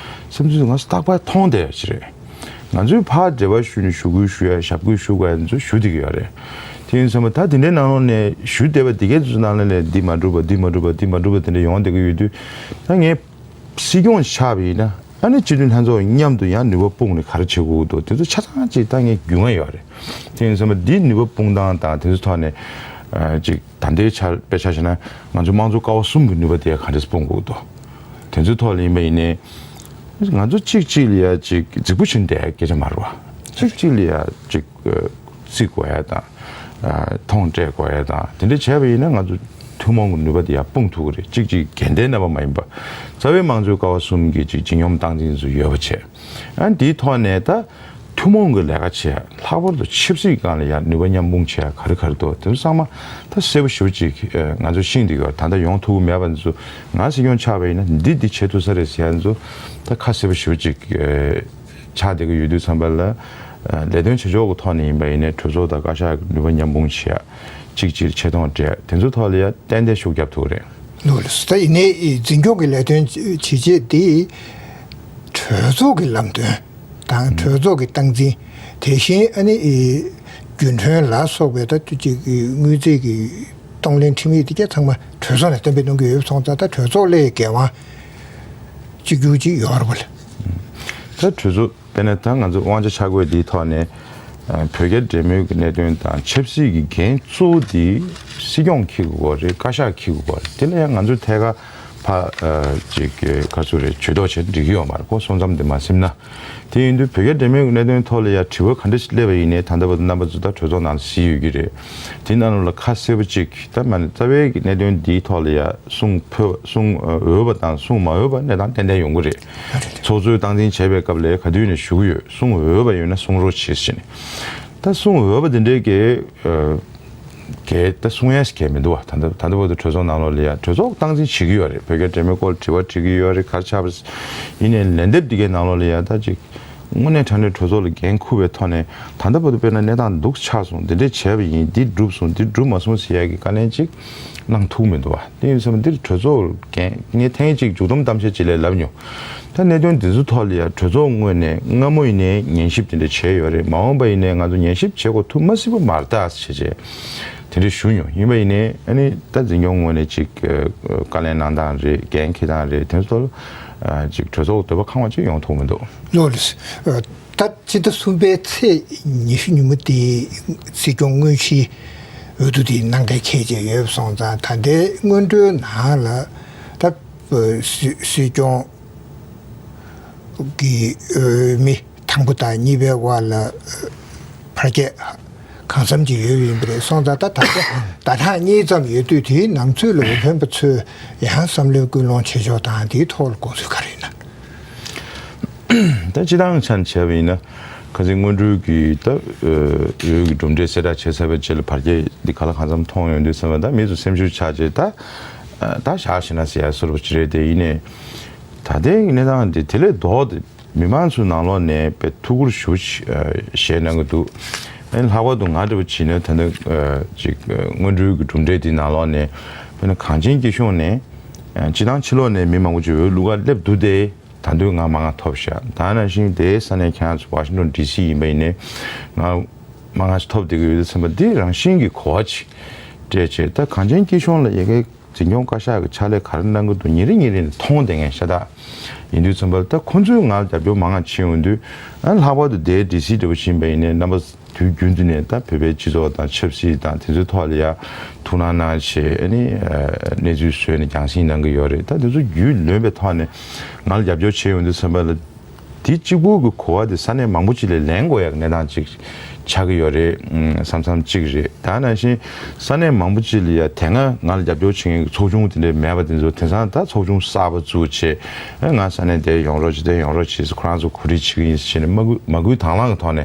བསམ་ཚུལ་ང་རྟག་པར་མཐོང་བསྡད་ཡ་ཞིག་རེད། ང་ཚོས་ཕར་འབྲེལ་བ་ཞུས་ནས་ཞུ་དགོས་ཞུ་ཡ་ཞབས་སྐུལ་ཞུ་དགོས་ཡ་ཚོ་ཞུ་བསྡད་ཀྱི་ཡོད་རེད། དེ་ཡིན་ཙང་ད་དེ་འདྲའི་ནང་ལོགས་ནས་ཞུ་བསྡད་པ་དེ་གའི་ཚོ་ནང་ལོགས་ནས་འདི་མ་འགྲུབ་པ་འདི་མ་འགྲུབ་པ་འདི་མ་འགྲུབ་པ་དེ་འདྲ་ཡོང་བསྡད་ཀྱི་ཡོད་དུས་ད་ངས་སྲིད་སྐྱོང་ཆགས་པ་ཡིན་ན་ཨ་ནི་སྤྱི་འཐུས་ལྷན་ཚོགས་མཉམ་དུ་ཡང་ནུས་པ་སྤུངས་ནས་ག་རེ་བྱེད་དགོས་ཀྱི་འདུག་དེ་ཚོ་ཆ་ཚང་ཅིག་ད་ངས་རྒྱུས་མངའ་ཡོད་རེད། དེ་ཡིན་ཙང་འདི་ནུས་པ་སྤུངས་སྟངས་དང་དེ་ཚོ་ཐོག་ནས་ཅིག་ད་ལྟའི་ཆར་དཔེ་ཆ་བཞག་ན་ང་ཚོ་དམངས་གཙོ་ཀ་བ་གསུམ་གྱི་ནུས་པ་དེ་ག་འདྲས་སྤུངས་དགོས་འདུག་དེ་ཚོའི་ཐོག་ལ་ཡིན་པ་ཡིན་ནའི་ང་ཚོ་གཅིག་གཅིག་ལ་ཡ་ཅིག་རྫིག་པོ་བྱས་ནས་བསྡད་ཡ་སྐད་ཆ་མ་རེད་བ། གཅིག་གཅིག་ལ་ཡ་ཅིག་བརྩི་དགོས་ཡ་དང་མཐོང་སྤྲད་དགོས་ཡ་དང་དེ་འདྲ་བྱས་པ་ཡིན་ན་ང་ཚོ་ཐུན་མོང་གི་ནུས་པ་དེ་ཡ་སྤུངས་ཐུབ་ཀྱི་རེད། གཅིག་གཅིག་འགལ་ཟླའི་རྣམ་པ་མ་ཡིན་པ། རྩ་བའི་དམངས་གཙོའི་ཀ་བ་གསུམ་གྱི་ཅིག་སྤྱི་སྙོམས་སྟངས་འཛིན་ཚོ་ཡོད་པ་བྱས། ཨ་འདིའི་ཐོག་ནས་ད་ཐུན་མོང་གི་ལས་ཀ་བྱེད་ཡ་ལྷག་པར་དུ་ཆབ་སྲིད་སྒང་ལ་ཡ་ནུས་པ་མཉམ་སྤུངས་བྱེད་ཡ་ག་རེ་ག་རེ་འདུག་དེ་ཚོ་ཚང་མ་ད་གསལ་པོ་ཞེ་པོ་ཅིག་ང་ཚོ་ཤེས་བསྡད་ཡོད། ད་ལྟ་ཡོང་ཐུབ་ཀྱི་མེད་པ་ཚོ་ང་སྲིད་སྐྱོང་ཆགས་པ་ཡིན་ན་འདི་འདི་བྱེད་ཐུབ་ས་རེད་ཟེར་ཡ་ཚོ་ད་ཁ་གསལ་པོ་ཞེ་པོ་ཅིག་ཆགས་བསྡད་ཀྱི་ཡོད་དུས་ཙམ་པ་ལ་ལས་དོན་བྱེད་ཕྱོགས་ཀྱི་ཐོག་ནས་ཡིན་པ་ཡིན་ནའི་གྲོས་ཚོགས་དང་བཀའ་ཤག་གི་ནུས་པ་མཉམ་སྤུངས་བྱེད་ཡ་གཅིག་གཅིག་ཆེ་མཐོང་སྤྲད་དེ་ཚོའི་ཐོག་ལ་ཡ་ཏན་ཏན་ཤུགས་རྒྱབ་ཐུབ་ཀྱི་རེད། ལགས་ལགས་སོ། ད་ཡིན་ནའི་འཛིན་སྐྱོང་གི་ལས་དོན་བྱེད་ཆེད་དེ་གྲོས་ཚོགས་ཀྱི་ལམ་སྟོན་དང་གྲོས་ཚོགས་ཀྱི་སྟངས་འཛིན། དེ་བཞིན་ཨ་ནི་རྒྱུན་གྲོན་ལ་སོགས་པའི་ད་ཅིག་དངུལ་རྩིས་ཀྱི་གཏོང་ལེན་ཁྲིམས་ཡིག་དེ་ག་ཚང་མ་གྲོས་ཚོགས་ནས་གཏན་འབེབས་གནང་གི་ཡོད་སོང་ཙང་ད་གྲོས་ཚོགས་ལ་འགན་དབང་གཅིག་གྱུར་ཅིག་ཡོད་རེད་པ་ལགས། ད་གྲོས་ཚོགས་དཔེར་ན་ད་ང་ཚོ་དབང་ཆ་ཆ་བགོས་འདིའི་ཐོག་ནས་བོད་རྒྱ་འབྲེལ་མོལ་གྱི་གནད་དོན་དང་ཆབ་སྲིད་ཀྱི་འགན་གཙོ་བོ་འདི་སྲིད་སྐྱོང་འཁྱེར་དགོས་པ་རེད། བཀའ་ཤག་འཁྱེར་དགོས་པ་རེད། དེ་ལ་ཡང་ང་ཚོས་ཐད་ཀར་ཕ་ཅིག་ག་ཚོད་རེད་ཇུས་གཏོགས་བྱས་འགྲིག་གི་ཡོད་མ་རེད། ཁོ་སོང་ཙམ་དེ་མ་སེམས་ན། དེ་ཡིན་དུས་བོད་རྒྱ་འབྲེལ་མོལ་གྱི་གནད་དོན་ཐོག་ལ་ཡང་དྲི་བ་ག་འདྲ་ཞིག་སླེབས་པ་ཡིན་ནའི་ད་ལྟ་བར་དུ་རྣམ་པ་ཚོ་ད་གྲོས་ཚོགས་ནང་ལ་གཟིགས་ཡོད་ཀྱི་རེད། དེ་ནང་ལ་ཁ་གསལ་པོ་ཅིག་ད་མ་ནི་རྩ་བའི་གནད་དོན་འདིའི་ཐོག་ལ་ཡང་གསུང་ཕོད་གསུང་འོས་པ་དང་གསུང་མ་འོས་པ་གནས་སྟངས་ཏན་ཏན་ཡོང་གི་རེད། ཚོགས་གཙོས་སྟངས་འཛིན་བྱས་པའི་སྐབས་ལ་ག་དུས་ནས་ཞུ་གི་ཡོད། གསུང་འོས་པ་ཡོད་ན་གསུང་རོགས་བྱེད་ཟེར་ནས། ད་གསུང་འོས་པ་དེ་འདྲའི་གི་གལ་ད་གསུང་ཡས་གལ་མི་འདུག་བ། ད་ལྟ་ད་ལྟ་བར་དུ་གྲོས་ཚོགས་ནང་ལོགས་ལ་ཡ་གྲོས་ཚོགས་སྟངས་འཛིན་བྱེད་ཀྱི་ཡོད་རེད། བོད་རྒྱ་འབྲེལ་མོལ་སྐོར་དྲི་བ་དྲི་གི་ཡོད་རེད། ག་རེ་ཆགས་པ་ཡིན་ནའི་ལན་འདེབས་འདི་གའི་ནང་ལོགས་ལ་ཡ་ད་ཅིག་ དངོས་གནས་དྲང་གནས་གྲོས་ཚོགས་ལ་འགན་འཁུར་བའི་ཐོག་ནས། ད་ལྟ་བར་དུ་དཔེར་ན་གནས་སྟངས་སྡུག་ཆགས་སོང་། འདི་འདྲས་བྱས་པ་ཡིན། འདི་འགྲུབ་སོང་། འདི་འགྲུབ་མ་སོང་ཟེར་ཡག་གི་བཀའ་ལན་ཅིག་གནང་ཐུབ་མི་འདུག་བ། དེ་ཡིན་ཙང་འདིར་གྲོས་ཚོགས་འགན། ངས་ཐེངས་གཅིག་མཇུག་བསྡོམས་གཏམ་བཤད་ཅིག་ལ་ལབ་མྱོང་། ད་གནད་དོན་འདི་ཚོ་ཐོག་ལ་ཡང་གྲོས་ཚོགས་ངོས་ནས་སྔ་མོ་ཡིན་ནའི་ཉན་ཞིབ་དེ་འདྲ་བྱས་ཡོད་རེད། མ་འོངས་པ་ཡིན་ནའི་ང་ཚོ་ཉན་ཞིབ་བྱེད་དགོས་ཐུག་མ་སྲིད་པ་མ་རེད་ད་ཟེར་བྱས་དེ་འདྲ་ཞུ་མྱོང་། ཡིན་པ་ཡིན་ནའི་ཨ་ནི་ད་འཛིན་སྐྱོང་ངོས་ནས་ཅིག་བཀའ་ལན་གནང་སྟངས་རེད། འགན་འཁྱེར་སྟངས་རེད། དེ་ཚོ་ལ་ཅིག་གྲོས་ཚོགས་འདོད་པ་ཁེངས་པ་ཅིག་ཡོང་ཐུབ་མི་འདུག་ལོ་ལགས། ད་སྤྱི་ཟླ་གསུམ་པའི་ཚེས་ཉི་ཤུ་ཉིན་མོ་དེ་སྲིད་སྐྱོང་དངོས་གཞིའི་འོས་བསྡུ་དེ་གནང་གལ་འཁེལ་བྱས་ཡོད་པ་སོང་ཙང་། ད་ལྟའི་སྔོན་འགྲོའི་ནང་ལ་ད་སྲིད་སྲིད་སྐྱོང་གི་འོས་མི་དང་པོ་དང་གཉིས་པའི་དབར་ལ་བར་ཁྱད་གང་འཚམ་ཅིག་ཡོད་ཡིན་པ་རེད་སོང་ཙང་། ད་ད་ལྟ་ཟླ་ཕྲག་གཉིས་ཙམ་ཡོད་དུས། དེའི་ནང་ཚུད་ལ་འོས་འཕེན་པ་ཚོས་ཡང་བསམ་བློའི་ཀུན་སློང་བྱེད་ཕྱོགས་དང་དེའི་ཐོག་ལ་དགོངས་ཚུལ་ག་རེ་ཡིན་ན། ད་སྤྱི་བཏང་ཆ་ནས་བྱས་པ་ཡིན་ན། ཁ་སང་སྔོན་འགྲོའི་གི་ད་འོས་ཀྱི་གྲུབ་འབྲས་གསལ་བསྒྲགས་བྱས་ཚར་བའི་རྗེས་ལ་བར་ཁྱད་འདི་ག་ལ་གང་འཚམ་མཐོང་ཡོང་དུས་ཙམ་པ། ད་མི་ཚོ་སེམས་ཤུགས་ཆག་བྱས། ད་ད་བཞག་ཤེས་ན་ཟེར་ཡ་བཟོ་འདྲ་ཅིག་རེད། དེ་ཡིན་ནའི་ད་ལྟའི་གནས་སྟངས་འདི་དེ་ལས་ལྡོག་སྟེ་མི་མང་ཚོའི་ནང་ལོགས་ནས་དཔེ་ཐུགས་ཁུར་ཞེ་པོ་ཅིག་བཞེས་གནང་གི་འདུག་ཨ་ནི་ལྷག་པར་དུ་ང་འདྲ་པོ་བྱས་ན་ད་ལྟ་ཅིག་སྔོན་འགྲོའི་གི་གྲུབ་འབྲས་འདི་ནང་ལོགས་ནས། དཔེར་ན་གངས་ཅན་སྐྱིད་གཤོངས་ནས་སྤྱི་བཏང་ཕྱི་ལོགས་ནས་མི་མང་པོ་ཅིག་འོས་བླུག་ག་སླེབས་འདུག་སྟེ། ད་དུང་ང་མང་ང་ཐོབ་ཤག་ད་ནང་བཞིན་དེའི་ས་གནས་ཁྱེད་རང་ཚོ་ཝ་ཤིང་ཊོན་ཌི་སི་ཡིན་པ་ཡིན་ནའི་ང་མང་ང་ཞིག་ཐོབ་བསྡད་ཀྱི་ཡོད་དུས་ཙམ་པ། འདི་རང་བཞིན་གྱི་གོ་བ་ཅིག་སྤྲད་བྱས། ད་གངས་ཅན་སྐྱིད་གཤོངས་ལ་ཡ་གིའི་འཛིན་སྐྱོང་བཀའ་ཤག་གི་ཕྱག་ལས་ག་རེ་གནང་གི་འདུག་ཉིན་རེ་ཉིན་རེ་ནས་མཐོང་བསྡད་མཁན་ཤ་སྟག་ཡིན་དུས་ཙམ་པ། ད་ཁོང་ཚོས་ང་ལ་རྒྱབ་སྐྱོར་མང་ང་བྱེད་ཡོང་དུས། ཨ་ལྷག་པར་དུ་དེའི་ཌི་སི་འདྲ་པོ་ཞིག་ཡིན་པ་ཡིན་ནའི། རྣམ་པ་དུས་རྒྱུན་དུ་ནས་ད་བོད་པའི་སྤྱི་ཚོགས་དང་ཆབ་སྲིད་དང་དེ་ཚོའི་ཐོག་ལ་ཡ་ཐུགས་སྣང་གནང་བྱས། ཨ་ནི་གནས་ཚུལ་བཟོས་ནས་རྒྱང་སྲིང་གནང་གི་ཡོད་རེད། ད་དེ་ཚོ་རྒྱུས་ལོན་པའི་ཐོག་ནས་ང་ལ་རྒྱབ་སྐྱོར་བྱེད་ཡོང་དུས་ཙམ་པ་ལ། དེ་གཅིག་པུ་གི་གོ་བ་དེ་ས་གནས་མང་པོ་ཅིག་ལ་ལེན་དགོས་ཡག་གནས་སྟངས་ཅིག་ཆགས་ཀྱི་ཡོད་རེད་བསམ་བསམ་གཅིག་རེད། ད་ནང་བཞིན་ས་གནས་མང་པོ་ཅིག་ལ་ཡ་དེ་སྔ་ང་ལ་རྒྱབ་སྐྱོར་བྱེད་མཁན་གྱི་ཚོགས་ཆུང་དེ་འདྲ་མེད་པ་དེ་ཚོ། དེང་སང་ད་ཚོགས་ཆུང་གསར་པ་བཙུགས་བྱས། ཨ་ང་ས་གནས་དེར་ཡོང་རོགས་བྱེད། དེར་ཡོང་རོགས་བྱེད་ཟེར། ཁོ་རང་ཚོ་གོ་སྒྲིག་བྱེད་ཀྱི་ཡིན་ཟེར་བྱས་ནས་མ་གུ་མ་གུ་དང་བླངས་ཀྱི་ཐོག་ནས་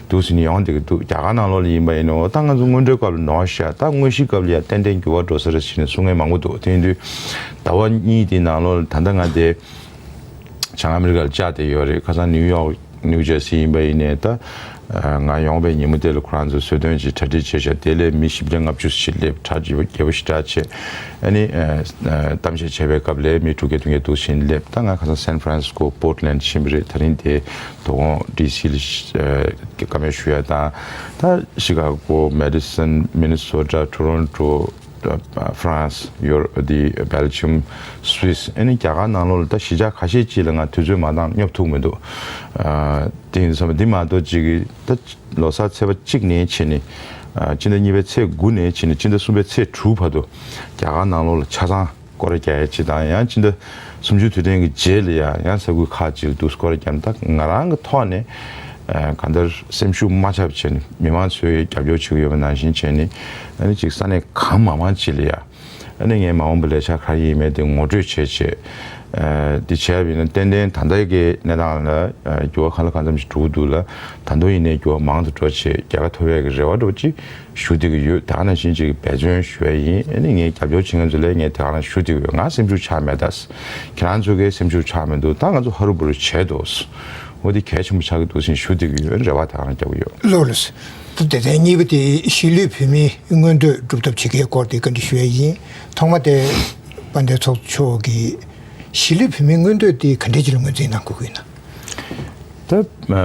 འདུག་སེ་ནས་ཡོང་བསྡད་ཀྱི་འདུག་རྒྱ་གར་ནང་ལོགས་ལ་ཡིན་པ་ཡིན་ནའི། འོ་ད་ང་ཚོ་སྔོན་འགྲོའི་སྐབས་ལ་ནོར་ཤག་ད་དངོས་གཞིའི་སྐབས་ལ་ཡ་ཏན་ཏན་འགྱུར་བ་འགྲོ་ས་རེད་ཟེར་ནས་གསུང་མཁན་མང་པོ་འདུག་དེ་ཡིན་དུས་ཟླ་བ་གཉིས་དེའི་ནང་ལོགས་ལ་ད་ལྟ་ང་དེ་བྱང་ཨ་མི་རི་ཀ་ལ་བཅར་བསྡད་ཡོད་རེད། ཁ་སང་ནིའུ་ཡོག་ནིའུ་ཇར་སི་ཡིན་པ་ཡིན་ནའི། ད་ང་ཡོང་བའི་ཉིན་མོ་དེ་ལ་ཁོ་རང་ཚོས་གསོལ་སྟོན་གྱི་གྲ་སྒྲིག་བྱས་ཤག་དེ་ལས་མི་བཞི་བརྒྱ་ལྔ་བཅུ་ཞིག་སླེབས། གྲ་རྒྱས་པོ་རྒྱས་པོ་ཞེ་དྲག་བྱས། ཨ་ནི་གཏམ་བཤད་བྱས་པའི་སྐབས་ལ་མི་དྲུག་བརྒྱ་བདུན་བརྒྱ་འདུག་སེ་སླེབས། ད་ང་ཁ་སང་སན་ཧྥ་རན་སི་ཀོ། པོར་ཊི་ལེན་ཌི་ཕྱིན་པ་རེད། ད་རིང་དེ་དོ་དགོང་ཌི་སི་ལ་བཀའ་མོལ་ཞུ་ཡ་དང་། ད་ཤི་ཀ་གོ། མེ་ཌི་སོན། མི་ནི་སོ་ཊ། ཊོ་རོན་ཊོ། ཧྥ་རན་སི། ཡོ། འདི་སྦེལ་ཇམ། སུད་སི། ཨ་ནི་རྒྱ་གར་ནང་ལོགས་ལ་ད་གཞིས་ཆགས་ཁ་ཤས་ཅིག་ལ་ང་དུས་ཚོད་མ་འདང་སྙོབ་ཐུབ་མི་འདུག་ཨ་དེ་ཡིན་ཙང་འདི་མ་གཏོགས་ཅིག་གི་ད་ལོ་གསར་ཚེས་པ་གཅིག་ནས་བྱས་ནས། ཨ་སྤྱི་ཟླ་གཉིས་པའི་ཚེས་དགུ་ནས་བྱས་ནས་སྤྱི་ཟླ་གསུམ་པའི་ཚེས་དྲུག་བར་དུ་རྒྱ་གར་ནང་ལོགས་ལ་ཆ་ཚང་སྐོར་ར་རྒྱག་ཡ་ཅིག་དང་། ཡང་སྤྱི་ཟླ་སུམ་ཅུ་དུས་དྲན་གྱི་རྗེས་ལ་ཡ་ཡང་ས་ཁུལ་ཁག་ཅིག་ལ་འདུག་སྐོར་ར་བརྒྱབ། ད་ང་རང་གི་ཐོག་ནས་ཨ་གང་ལྟར་སེམས་ཤུགས་མ་ཆག་བྱས་ནས་མི་མང་ཚོས་རྒྱབ་སྐྱོར་བྱེད་ཀྱི་ཡོད་པ་ནང་བཞིན་བྱས་ནས། ཨ་ནི་ཅིག་ས་གནས་གང་མང་མང་ཅིག་ལ་ཡ། ཨ་ནི་ངས་མ་འོངས་པ་ལས་འཆར་ག་རེ་ཡིན་མིན་དེ་ངོ་སྤྲོད་བྱས་བྱས། ཨ་འདི་བྱས་པ་ཡིན་ན་ཏན་ཏན་ད་ལྟའི་གི་གནས་སྟངས་ལ་ཨ་འགྱུར་བ་གང་ལ་གང་འཚམ་ཞིག་འགྲོ་གི་འདུག་ལ། ད་དུང་ཡིན་ནའི་འགྱུར་བ་མང་དུ་འགྲོ་བྱས་རྒྱལ་ཁ་ཐོབ་ཡས་ཀྱི་རེ་བ་འདྲ་པོ་ཅིག་ཞུ་བསྡད་ཀྱི་ཡོད། ད་ག་ནང་བཞིན་ཅིག་འབད་བརྩོན་ཞུ་ཡས་ཡིན། ཨ་ནི་ངས་རྒྱབ་སྐྱོར་བྱེད་མཁན་ཚོ་ལ་ངས་དེ་ག་རང་ཞུ་བསྡད་ཀྱི་ཡོད། ང་སེམས་ཤུགས་ཆག་མེད་ད། ཁྱེད་རང་ཚོ་གི་སེམས་ཤུགས་ཆག་མི་འདུག་ད་ང་ཚོ་ཧ་རུ་བུ་རུ་བྱས་འདུག་འོ་དེ་གལ་ཆེན་པོ་ཆགས་ཀྱི་འདུག་ཟེར་ཞུ་བསྡད་ཀྱི་ཡོད། རེ་བ་དེ་ག་རང་རྒྱབ་ཀྱི་ཡོད། ལགས་ལགས། ད་སྡེ་ཚན་གཉིས་པ་དེ་གཞིས་ལུས་བོད་མིའི་མངོན་འདོད་སྒྲུབ་ཐབས་བྱེད་མཁན་སྐོར་དེ་བཀའ་འདྲི་ཞུ་ཡས་ཡིན། ཐོག་མ་དེ་དཔལ་ལྡན་ཚོགས་གཙོ་མཆོག་གིས་གཞིས་ལུས་བོད་མིའི་མངོན་འདོད་དེ་ག་འདྲས་ཅིག་ལ་ངོས་འཛིན་གནང་དགོས་ཀྱི་ཡོད་ན། ད་ཨ་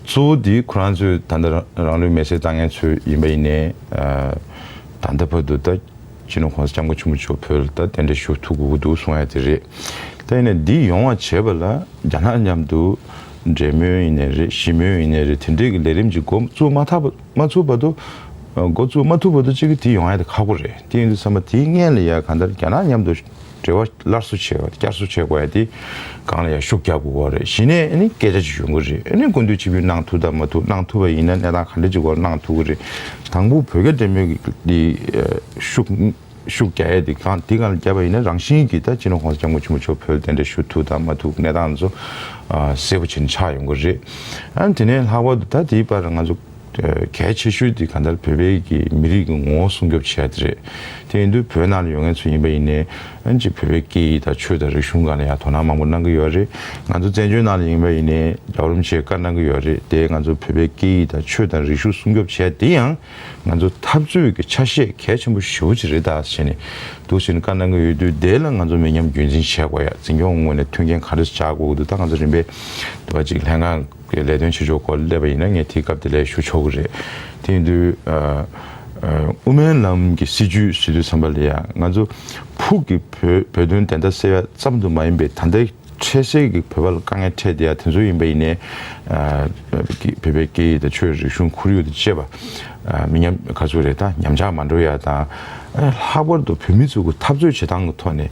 གཙོ་བོ་དེ་ཁོ་རང་ཚོས་ད་ལྟ་རང་ལུས་མེར་སྲེག་བཏང་མཁན་ཚོ་ཡིན་པ་ཡིན་ནའི། ཨ་ད་ལྟ་བར་དུ་ད་སྤྱི་ནོར་༸གོང་ས་༸སྐྱབས་མགོན་ཆེན་པོ་མཆོག་བོད་ལ་ད་གདན་འདྲེན་ཞུ་ཐུབ་དགོས་ཀྱི་འདུག་གསུང་ཡ་དེ་རེད། ད་ཡིན་ནའི་འདི་ཡོང་བ་བྱེད་པ་ལ་རྒྱ་ནག་མཉམ་དུ་འབྲེལ་མོལ་ཡིན་ནའི་རེད། ཞི་མོལ་ཡིན་ནའི་རེད། དེ་འདྲའི་གི་ལས་རིམ་ཅིག་འགོ་བཙུགས་མ་ཐག་པ་མ་ཚུགས་བར་དུ། འགོ་བཙུགས་མ་ཐུབ་བར་དུ་ཅིག་གི་དེ་ཡོང་ཡ་དེ་ཁག་པོ་རེད། དེ་ཡིན་དུས་ཙམ་པ་དེའི་སྔོན་ལ་ཡ་གང་ལྟར་རྒྱ་ནག་མཉམ་དུ་འབྲེལ་བ་སླར་གསོ་བྱེད་པ། བསྐྱར་གསོ་བྱེད་དགོས་ཡ་དེ་སྒང་ལ་ཡ་ཤུགས་རྒྱག་དགོས་པ་རེད། གཞི་ནས་ཨ་ནི་སྐད་ཆ་ཅིག་ཡོང་གི་རེད། ཨ་ནི་སྐུ་མདུན་ཆིབས་བསྒྱུར་གནང་ཐུབ་དང་མ་ཐུབ། གནང་ཐུབ་པ་ཡིན་ན་གནས་སྟངས་ག་འདྲ་ཅིག་སྐོར་གནང་ཐུབ་ཀྱི་རེད། དང་པོ་བོད་རྒྱ་འབྲེལ་མོལ་གྱི་དེ་ཤུགས་ཤུགས་རྒྱག་ཡ་དེ་སྒང་དེ་སྒང་ལ་བརྒྱབ་པ་ཡིན་ན་རང་བཞིན་གྱིས་ད་སྤྱི་ནོར་༸གོང་ས་༸སྐྱབས་མགོན་ཆེན་པོ་མཆོག་བོད་གདན་འདྲེན་ཞུ་ཐུབ་དང་མ་ཐུབ་གནས་སྟངས་ཚོ་ཨ་གསལ་པོ་བྱས་ནས་ཆགས་ཡོང་གི་རེད། ཨ་ནི་དེ་ནས་ལྷག་པར་དུ་ད་དེའི་བར་ང་ཚོ་ གལ་ཆེ་ཤོས་དེ་གང་ལྟར་བོད་པའི་གི་མི་རིགས་ཀྱི་ངོ་བོ་སྲུང་སྐྱོབ་བྱེད་ཡ་དེ་རེད། དེ་ཡིན་དུས་བོད་ནང་ལ་ཡོད་མཁན་ཚོ་ཡིན་པ་ཡིན་ནའི་ཨ་ནི་ཅིག་བོད་པའི་སྐད་ཡིག་དང་ཆོས་དང་རིག་གཞུང་སྒང་ལ་ཡང་དོ་སྣང་མང་པོ་གནང་གི་ཡོད་རེད། ང་ཚོ་བཙན་བྱོལ་ནང་ལ་ཡིན་པ་ཡིན་ནའི་རྒྱལ་བ་རིན་པོ་ཆེས་བཀའ་གནང་གི་ཡོད་རེད་དེ། ང་ཚོ་བོད་པའི་སྐད་ཡིག་དང་ཆོས་དང་རིག་གཞུང་སྲུང་སྐྱོབ་བྱེད་ཡ་དེ་ཡང་ང་ཚོ་འཐབ་རྩོད་ཀྱི་ཆ་ཤས་གལ་ཆེན་པོ་ཞེ་པོ་ཅིག་རེད་ད་ཟེར་ནས་འདུག་ཟེར་ནས་བཀའ་གནང་གི་ཡོད་དུས། དེ་ལ་ང་ཚོ་མི་ཉམས་རྒྱུན་འཛིན་བྱེད་དགོས་ཡ། འཛིན་སྐྱོང་ངོས་ནས་མཐུན་རྐྱེན་ག་འདྲ་ཞིག་སྦྱར་དགོས་ཀྱི་འདུག་ད་ང་ཚོ་རིམ་པས་འདུག་བ་ཅིག་ལྷན་ཁང་གི་ལས་དོན་བྱེད་ཕྱོགས་སྐོར་ལ་སླེབས་པ་ཡིན་ན་ངས་དེའི་སྐབས་དེ་ལ་ཞུ་ཆོག་གི་རེད། དེ་ཡིན་དུས་ཨ་ཨ་དབུ་མའི་ལམ་གྱི་སྲིད་བྱུས་ཟེར་དུས་ཙམ་པ་ལ་ཡ་ང་ཚོ་ཕུགས་ཀྱི་བོད་བོད་དོན་བདེན་མཐའ་གསལ་བ་ཙམ་དུ་མ་ཡིན་པའི་ད་ལྟའི་འཕྲལ་སེལ་གྱི་བོད་པ་ལ་དཀའ་ངལ་འཕྲད་བསྡད་ཡ་དེ་ཚོ་ཡིན་པ་ཡིན་ནའི། ཨ་བོད་པའི་སྐད་ཡིག་དང་ཆོས་རིག་གཞུང་ཁོར་ཡུག་དང་བཅས་པ་ཨ་མི་ཉམས་ག་ཚོད་རེད་ད་ཉམས་ཆག་མ་འགྲོ་ཡ་དང་། ཨ་ལྷག་པར་དུ་བོད་མི་ཚོ་གི་འཐབ་རྩོད་བྱེད་སྟངས་ཀྱི་ཐོག་ནས་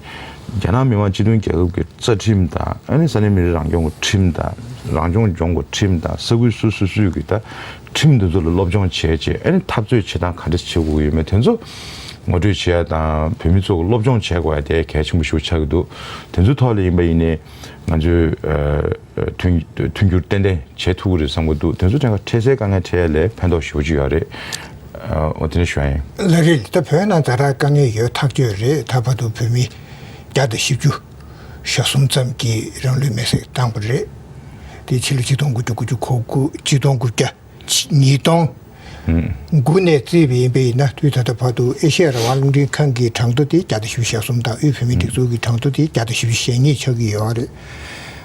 རྒྱ་ནག་མི་དམངས་སྤྱི་མཐུན་རྒྱལ་ཁབ་ཀྱི་རྩ་ཁྲིམས་དང་། ཨ་ནི་ས་གནས་མི་རིགས་རང་སྐྱོང་གི་ཁྲིམས་དང་། རང་སྐྱོང་ལྗོངས་ཀྱི་ཁྲིམས་དང་། ས་ཁུལ་སོ་སོ་སོ་སོའི་གི་ད་ཁྲིམས་འདི་ཚོ་ལ་སློབ་སྦྱོང་བྱས་རྗེས། ཨ་ནི་འཐབ་རྩོད་བྱེད་སྟངས་ག་འདྲ་བྱེད་དགོས་ཀྱི་ཡོད་མེད་དེ་ཚོ་ངོ་སྤྲོད་བྱེད་ཡ་དང་། བོད་མི་ཚོ་གི་སློབ་སྦྱོང་བྱེད་དགོས་ཡ་དེ་གལ་ཆེན་པོ་ཞིག་ཆགས་ཀྱི་འདུག་དེ་ཚོའི་ཐོག་ལ་ཡིན་པ་ཡིན་ནའི་ང་ཚོས་ཨ་ཨ་མཐུན་མཐུན་འགྱུར་ཏན་ཏན་བྱེད་ཐུབ་ཀྱི་རེད་བསམ་གྱི་འདུག་དེ་ཚོ་ཐད་ཀར་འཕྲལ་སེལ་དཀའ་ངལ་འཕྲད་ཡ་ལས་ཕན་ཐོགས་ཞེ་པོ་ཅིག་ཡོད་རེད། ཨ་འོ་དེ་འདྲ་ཞུ་ཡ་ཡིན། ལགས་རེད། ད་བོད་ནང་ད་ལྟ་དཀའ་ངལ་ཡོད་ཐག་ཆོད་རེད། ད་བར་དུ་བོད་མི་བརྒྱ་དང་བཞི་བཅུ་ཞེ་གསུམ་ཙམ་གྱིས་རང་ལུས་མེར་སྲེག་བཏང་བ་རེད། དེ་ཕྱི་ལོ་ཆིག་སྟོང་དགུ་བརྒྱ་དགུ་བཅུ་གོ་དགུ་ཆིག་སྟོང་དགུ་བརྒྱ་ཉིས་སྟོང་དགུ་ནས་བརྩིས་པ་ཡིན་པ་ཡིན་ན། དུས་ད་ལྟ་བར་དུ་ཨེ་ཤེ་ཡ་རང་དབང་རླུང་འཕྲིན་ཁང་གི་གྲངས་ཐོ་དེ་བརྒྱ་དང་བཞི་བཅུ་ཞེ་གསུམ་དང་། དབུས་བོད་མིའི་སྒྲིག་འཛུགས་ཀྱི་གྲངས་ཐོ་དེ་བརྒྱ་དང་བཞི་བཅུ་ཞེ་གཉིས་ཆགས་ཀྱི་ཡོད་རེད།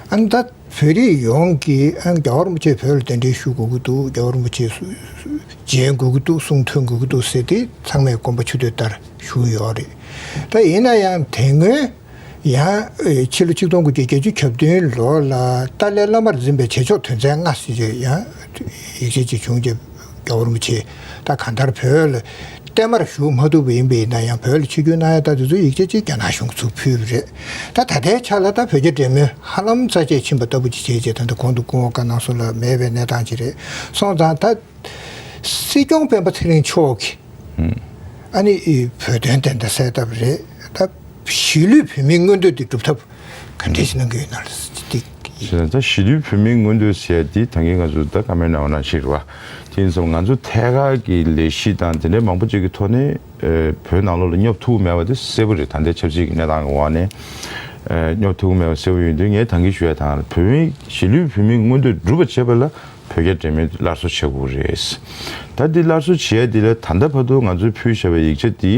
ཨ་ནི་ད་བོད་རིགས་ཡོངས་ཀྱིས་ཨ་ནི་རྒྱལ་བ་རིན་པོ་ཆེ་བོད་ལ་གདན་འདྲེན་ཞུ་དགོས་ཀྱི་འདུག་རྒྱལ་བ་རིན་པོ་ཆེ་མཇལ་དགོས་ཀྱི་འདུག་གསུང་ཐོས་དགོས་ཀྱི་འདུག་ཟེར་ཏེ་ཚང་མས་དགོངས་པ་ཆུ་ཚོད་ལྟར་ཞུ་གི་ཡོད་རེད། ད་ཡིན་ན་ཡང་དེ་སྔོན་ཡང་ཕྱི་ལོ་ཆིག་སྟོང་དགུ་བརྒྱ་བརྒྱད་ཅུ་གྱ་བདུན་ལོ་ལ་ཏཱ་ལའི་བླ་མར་འཛིན་པའི་བྱེད་ཕྱོགས་དོན་ཚན་ལྔ་ཟེར་ཡང་ཡིག་ཆ་ཅིག་བྱུང་རྗེས། རྒྱལ་བ་རིན་པོ་ཆེ་ད་གང་ལྟར་བོད་ལ་བསྟན་མར་བཞུགས་མ་ཐུབ་པ་ཡིན་པ་ཡིན་ན་ཡང་། བོད་ལ་ཆིབས་བསྒྱུར་གནང་ཡ་ད་དེ་ཚོ་ཡིག་ཆ་ཅིག་རྒྱ་ནག་གཞུང་གིས་ཚུར་ཕུལ་བ་རེད། ད་ད་ལྟའི་ཆ་ལ་ད་བོད་རྒྱ་འབྲེལ་མོལ་ཧ་ལམ་རྩ་ཆད་ཕྱིན་པ་ལྟ་བུ་ཅིག་བྱས་རྗེས། ད་ལྟ་གོང་དུ་སྐུ་ངོ་བཀའ་གནང་སོང་ལ་མེད་པའི་གནས་སྟངས་ཅིག་རེད། སོང་ཙང་ད་སྲིད་སྐྱོང་སྤེན་པ་ཚེ་རིང་མཆོག་གིས་ཨ་ནི་བོད་དོན་བདེན་མཐའ་གསལ་ཐབས་རེད། ད་གཞིས་ལུས་བོད་མིའི་མངོན་འདོད་དེ་སྒྲུབ་ཐབས་ག་འདྲས་ཞིག་གནང་གི་ཡོད་ན་ལ་ཅིག་ཡིན། ད་གཞིས་ལུས་བོད་མིའི་མངོན་འདོད་ཟེར་ཡ་འདི་ད་གིན་ང་ཚོ་ད་བཀའ་མོལ་གནང་བ་ནང་བཞིན་རེད་བ། དེ་ཡིན་ཙང་ང་ཚོ་ཐད་ཀར་གྱི་ལས་གཞི་དང་དེ་འདྲའི་མང་པོ་ཅིག་གི་ཐོག་ནས་ཨ་བོད་ནང་ལོགས་ལ་སྙོབ་ཐུབ་མེད་པ་དེ་གསལ་པོ་རེད། ད་ལྟའི་ཆབ་སྲིད་ཀྱི་གནས་སྟངས་ཀྱི་འོག་ནས་ཨ་སྙོབ་ཐུབ་མེད་པ་གསལ་པོ་ཡིན་དུས། ངས་ད་གིན་ཞུ་ཡ་དང་། བོད་མི་གཞིས་ལུས་བོད་མིའི་མངོན་འདོད་སྒྲུབ་པ་བྱེད་པ་ལ་བོད་རྒྱ་འབྲེལ་མོལ་སླར་གསོ་བྱེད་དགོས་རེད། ད་འདི་སླར་གསོ་བྱེད་ཡ་འདི་ལ་ད་ལྟ་བར་དུ་ང་ཚོས་ཕུལ་བཞག་པའི་ཡིག་ཆ་འདི་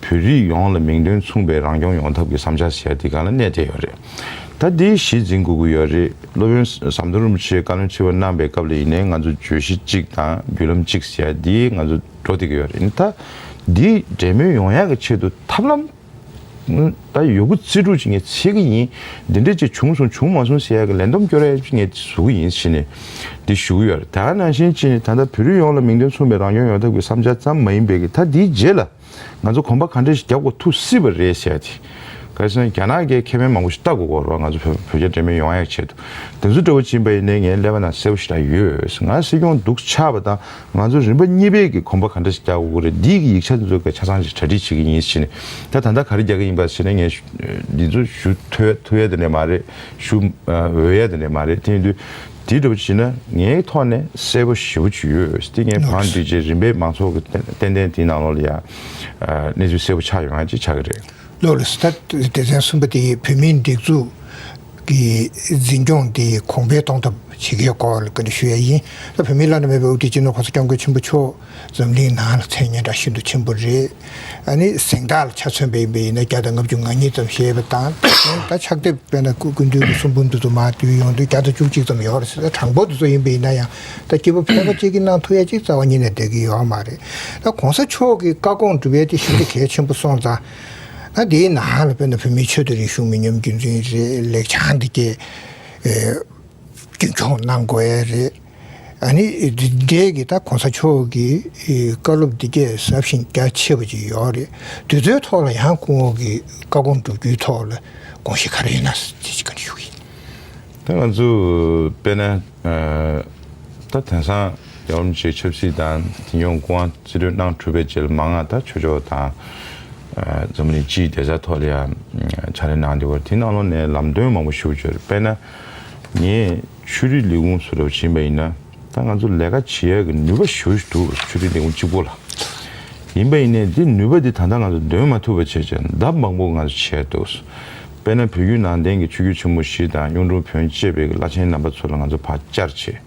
བོད་རིགས་ཡོངས་ལ་མིང་དོན་མཚུངས་པའི་རང་སྐྱོང་ཡོང་ཐབས་ཀྱི་བསམ་འཆར་ཟེར་ཡ་འདི་སྒང་ལ་གནས་བསྡད་ཡོད་རེད། ད་འདི་གཞི་འཛིན་དགོས་ཀྱི་ཡོད་རེད། སློབ་དཔོན་ཟམ་གདོང་རིན་པོ་ཆེས་བཀའ་བློན་ཁྲི་པ་གནང་པའི་སྐབས་ལ་ཡིན་ནའི་ང་ཚོ་བརྗོད་གཞི་གཅིག་དང་བརྒྱུད་ལམ་གཅིག་ཟེར་ཡ་འདི་ང་ཚོ་འགྲོ་བསྡད་ཀྱི་ཡོད་རེད། ད་འདི་འབྲེལ་མོལ་ཡོང་ཡག་གི་ཆེད་དུ་ཐབས་ལམ་ད་ཡོད་རྒུ་རྩིས་དྲུག་ཅིག་ངས་འཚོལ་གྱི་ཡིན། འདི་འདྲ་ཅིག་བྱུང་སོང་བྱུང་མ་སོང་ཟེར་ཡག་གི་ལན་འདེབས་སྐྱོར་ཡག་ཅིག་ངས་བཟོ་གི་ཡིན་ཟེར་ནས་འདི་ཞུ་གི་ཡོད་རེད། ད་ནང་བཞིན་བྱས་ནས་ད་ལྟ་བོད་རིགས་ཡོངས་ལ་མིང་དོན་མཚུངས་པའི་རང་སྐྱོང་ཡོང་ཐབས་ཀྱི་བསམ་འཆར་ཙམ་མ་ཡིན་པའི་གི། ད་འདིའི་རྗེས་ལ་ང་ཚོ་གོམ་པ་ག་འདྲ་ཞིག་རྒྱག་དགོས་ཐུག་སྲིད་པ་རེད་ཟེར་ཡ་དེ། ག་རེ་ཟེར་ན་རྒྱ་ནག་གིས་ཁེ་ཕན་མང་པོ་ཞིག་ལྟ་དགོས་ཀྱི་ཡོད་རེད་བ། ང་ཚོ་བོད་བོད་རྒྱ་འབྲེལ་མོལ་ཡོང་ཡག་ཆེད་དུ། དེ་ཚོ་འདྲ་བོ་ཅིག་ཡིན་པ་ཡིན་ནའི་ངའི་ཀླད་པ་ནང་གསལ་པོ་ཞེ་དྲག་ཡོད། ང་སྲིད་སྐྱོང་སྡུག་ཆགས་པ་དང་། ང་ཚོ་རིམ་པ་གཉིས་པའི་གི་གོམ་པ་ག་འདྲ་ཞིག་རྒྱག་དགོས་ཀྱི་རེད། འདིའི་གི་ཡིག་ཆ་འདི་ཚོ་གི་ཆ་ཚང་ཞིག་གྲ་སྒྲིག་བྱེད་ཀྱི་ཡིན་ཟེར་ནས། ད་ད་ལྟ་ག་རེ་རྒྱག་གི་ཡིན་པ་ཟེར་ན། ངས་ཞུ་འདི་ཚོ་ཞུ་ཐུབ་ཐུབ་ཡ་དེ་འདྲ་མ་རེད། ཞུ་འོས་ཡ་དེ་འདྲ་མ་རེད། དེ་ཡིན་དུས་དེ་འདྲ་བོ་བྱས་ན་ངའི་ཐོག་ནས་གསལ་པོ་ཞེ་པོ་ཅིག་ཡོད། དེ་ངས་བང་བསྒྲིགས་རྗེས་རིམ་པས་མང་ཚོགས་ཀྱི་ཏན་ཏན་དེའི་ནང་ལོགས་ལ་ཡ་གནས་ཚུལ་གསལ་པོ་ཆགས་ཡོང་ཡ་ཅིག་ཆགས་ཀྱི་རེད། ལགས་ལགས་སོ། ད་སྡེ་ཚན་གསུམ་པ་དེ་བོད་མིའི་སྒྲིག་འཛུགས་ཀྱི་འཛིན་སྐྱོང་དེ་གོང་འཕེལ་གཏོང་ཐབས་བྱེད་ཀྱི་སྐོར་ལ་བཀའ་འདྲི་ཞུ་ཡ་ཡིན། ད་བོད་མིའི་བླ་ན་མེད་པའི་དབུ་ཁྲིད་སྤྱི་ནོར་གོང་ས་སྐྱབས་མགོན་ཆེན་པོ་མཆོག་འཛམ་གླིང་ནང་ལ་མཚན་སྙན་གྲགས་ཤིན་ཏུ་ཆེན་པོ་རེད། ཨ་ནི་གཟེངས་རྟགས་ལ་ཆ་མཚོན་པ་ཡིན་པ་ཡིན་ན་བརྒྱ་དང་ལྔ་བཅུ་ང་གཉིས་ཙམ་བཞེས་པ་དང་། ད་ཕྱག་དེབ་དཔེར་ན་སྐུ་སྐུ་མདུན་གྱི་གསུང་འབུམ་དེ་ཚོ་མར་བསྡུས་ཡོང་དུས་བརྒྱ་དང་བཅུ་གཅིག་ཙམ་ཡོད་རེད་ཟེར། ད་གྲངས་འབོར་དེ་ཚོ་ཡིན་པ་ཡིན་ན་ཡང་། ད་སྐྱེས་བུ་ཕལ་པ་གཅིག་གིས་གནང་ཐུབ་ཡ་ཅིག་རྩ་བ་ཉིད་ནས་བསྡད་ཀྱི་ཡོད་མ་རེད། ད་གོང་ས་མཆོག་གི་བཀའ་དགོངས་སྒྲུབ་ཡ་དེ་ཞེ་པོ་གལ་ཆེན་པོ་སོང་ཙང་། ད་དེའི་ནང་ལ་དཔེར་ན་བོད་མིའི་ཆོས་དང་རིག་གཞུང་མི་ཉམས་རྒྱུན་འཛིན་རེད། ལེགས་བྱང་དེ་གས་ཨེ་རྒྱུན་འཁྱོངས་གནང་དགོས་ཡ་རེད། ཨ་ནི་འདི་འདྲའི་གི་ད་གོང་ས་མཆོག་གི་ཨེ་བཀའ་སློབ་འདི་གས་ཟབ་ཞིང་རྒྱ་ཆེ་བ་ཅིག་ཡོད་རེད། དེ་ཚོའི་ཐོག་ལ་ཡང་སྐུ་ངོ་གི་བཀའ་དགོངས་སྒྲུབ་རྒྱུའི་ཐོག་ལ་དགོངས་གཞི་ག་རེ་ཡོད་ན་དེ་ཅིག་བཀའ་འདྲི་ཞུ་གི་ཡིན། ད་ང་ཚོ་དཔེར་ན་ཨ་ད་དེང་སང་རྒྱལ་བ་རིན་པོ་ཆེ་ཆབ་སྲིད་དང་འཛིན་སྐྱོང་སྐུ་དབང་རྩིས་སྤྲོད་གནང་གྲུབ་པའི་རྗེས་ལ་མང་ང་ད་ཆོས་ཕྱོགས་དང་ཨ་འཛམ་གླིང་སྤྱིའི་བདེ་རྩ་ཐོག་ལ་ཡང་ཕྱག་ལས་གནང་བསྡད་ཡོད་རེད། དེ་ནང་ལོགས་ནས་ལམ་སྟོན་མང་པོ་ཞུ་བྱས་རེད། དཔེར་ན་ངས་ཆོས་རིག་ལས་ཁུངས་སུ་རུ་ཕྱིན་པ་ཡིན་ན། ད་ང་ཚོ་ལས་ཀ་བྱེད་ཡག་གི་ནུས་པ་ཞེ་པོ་ཅིག་འདུག་ཆོས་རིག་ལས་ཁུངས་གཅིག་པོ་ལ། ཡིན་པ་ཡིན་ནའི་འདི་ནུས་པ་འདི་ད་ལྟ་ང་ཚོ་འདོན་མ་ཐུབ་པ་བྱས་བྱས་ལྡབ་མང་པོ་ང་ཚོ་བྱས་འདུག་དཔེར་ན་བོད་བརྒྱུད་ནང་བསྟན་གྱི་ཆོས་བརྒྱུད་ཆེན་མོ་བཞི་དང་གཡུང་དྲུང་བོན་བཅས་པའི་བླ་ཆེན་རྣམ་པ་ཚོ་ལ་ང་ཚོ་ཕར་བཅར་བྱས།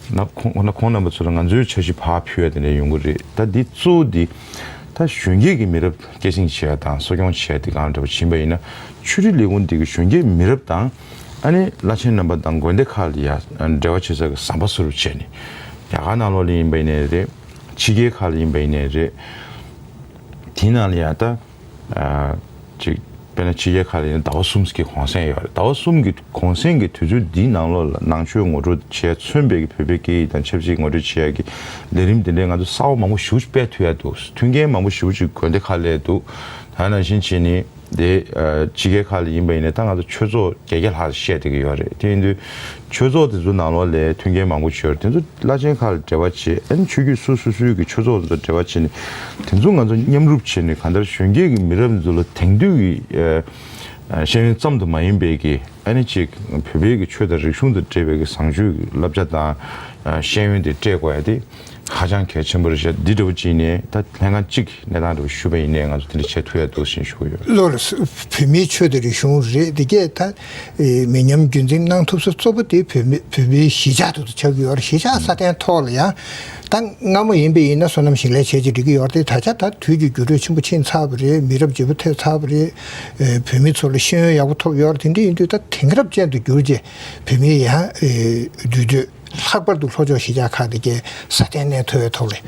ན་ཁོང་ན་ཁོང་རྣམ་པ་ཚོ་ལ་ང་ཚོའི་འཆར་གཞི་ཕར་ཕུལ་ཡ་དེ་འདྲ་ཡོང་གི་རེད། ད་འདི་གཙོ་བོ་འདི་ད་གཞོན་སྐྱེས་ཀྱི་མི་རབས་སྐྱེད་སྲིང་བྱེད་ཡ་དང་གསོ་སྐྱོང་བྱེད་ཡ་དེ་གང་འདྲ་བ་ཕྱིན་པ་ཡིན་ན། ཆོས་རིག་ལས་ཁུངས་འདི་གི་གཞོན་སྐྱེས་མི་རབས་དང་ཨ་ནི་བླ་ཆེན་རྣམ་པ་དང་དགོན་སྡེ་ཁག་ལ་ཡ་འབྲེལ་བ་བྱེད་ས་གི་ཟམ་པ་བཟོ་རུ་བྱས་ནས། རྒྱ་གར་ནང་ལོགས་ལ་ཡིན་པ་ཡིན་ནའི་རེད། ཕྱི་རྒྱལ་ཁག་ལ་ཡིན་པ་ཡིན་ནའི་རེད། དེའི་ནང་ལ་ཡ་ད། ཨ། ཅིག་དཔེར་ན་ཕྱི་རྒྱལ་ཁག་ལ་ཡིན་ན་ཟླ་བ་གསུམ་གྱི་གུང་སེང་ཡོད་རེད། ཟླ་བ་གསུམ་གྱི་གུང་སེང་གི་དུས་ཚོད་འདིའི་ནང་ལོགས་ལ་ནང་ཆོས་ངོ་སྤྲོད་བྱས་མཚོན་པའི་བོད་པའི་སྐད་ཡིག་དང་ཆབ་སྲིད་ངོ་སྤྲོད་བྱེད་ཡག་གི་ལས་རིམ་འདི་འདྲའི་ང་ཚོ་གསར་པ་མང་པོ་ཞེ་པོ་ཅིག་སྤེལ་ཐུབ་ཡག་འདུག་མཐུན་རྐྱེན་མང་པོ་ཞེ་པོ་ཅིག་དགོན་སྡེ་ཁག་སླེབས་འདུག་ད་ནང་བཞིན་བྱས་ནས་དེ་ཕྱི་རྒྱལ་ཁག་ལ་ཡིན་པ་ཡིན་ན་ད་ང་ཚོ་ཆོས་ཚོགས་བརྒྱད་བརྒྱ་ལྷག་བཤད་བསྡད་ཀྱི་ཡོད་རེད། དེ་ཡིན་དུས་ཆོས་ཚོགས་དེ་ཚོ་ནང་ལོགས་ལ་མཐུན་རྐྱེན་མང་པོ་ཅིག་ཡོད་རེད། དེ་ཚོ་བླ་ཆེན་ཁག་ལ་འབྲེལ་བ་བྱེད། ཨ་ནི་ཆོས་བརྒྱུད་སོ་སོ་སོའི་གི་ཆོས་ཚོགས་དེ་ཚོ་འབྲེལ་བ་བྱེད་ནས་དེ་ཚོ་ང་ཚོ་མཉམ་རུབ་བྱས་ནས་གང་ལྟར་གཞོན་སྐྱེས་ཀྱི་མི་རབས་ཚོ་ལ་དེང་དུས་ཀྱི་ཨ་ཤེས་ཡོན་ཙམ་དུ་མ་ཡིན་པའི་གི་ཨ་ནི་ཅིག་བོད་པའི་གི་ཆོས་དང་རིག་གཞུང་དང་འབྲེལ་བའི་གི་བཟང་སྤྱོད་ཀྱི་བསླབ་བྱ་དང་ཨ་ཤེས་ཡོན་དེ་སྤྲད་དགོས་ཡ་དེ་ཧ་ཅང་གལ་ཆེན་པོ་རེད་ཤག་འདི་འདྲ་བོ་ཅིག་ནས་ད་ལྷན་ཁང་གཅིག་གི་གནས་སྟངས་འདྲ་བོ་ཞུས་པ་ཡིན་ནའི་ང་ཚོ་དེ་འདྲ་བྱེད་ཐུབ་ཡ་འདུག་ཟེར་ཞུ་གི་ཡོད། ལགས་རེད། བོད་མིའི་ཆོས་དང་རིག་གཞུང་རེད། དེ་གས་ད་མི་ཉམས་རྒྱུན་འཛིན་གནང་ཐུབ་ས་གཙོ་བོ་དེ་བོད་མི་བོད་པའི་གཞིས་ཆགས་དེ་ཚོ་ཆགས་ཀྱི་ཡོད་རེད། གཞིས་ཆགས་སྲ་བརྟན་ཐོག་ལ་ཡང་ད་སྔ་མོ་ཡིན་པ་ཡིན་ན་སོ་ནམ་ཞིང་ལས་བྱས་ཀྱི་འགྲིག་གི་ཡོད་རེད། ད་ཆ་ད་དུས་ཀྱི་འགྱུར་འགྲོས་ཆེན་པོ་ཕྱིན་ཚར་བ་རེད། མི་རབས་བརྗེ་པོ་ཐེབས་ཚར་བ་རེད། བོད་མི་ཚོ་ལ་ཤེས་ཡོན་ཡག་པོ་ཐོབ་ཡོད་རེད། དེ་འདྲ་ཡིན་དུས་ད་དེང་རབས་ཅན་དུ་འགྱུར་རྗེས་བོད་མི་ཡང་འདུས་སྡོད། ལྷག་པར་དུ་ལྷོ་ཕྱོགས་གཞིས་ཆགས་ཁག་དེ་གའི་སྲ་བརྟན་གནས་ཐུབ་པའི་ཐོག་ལ་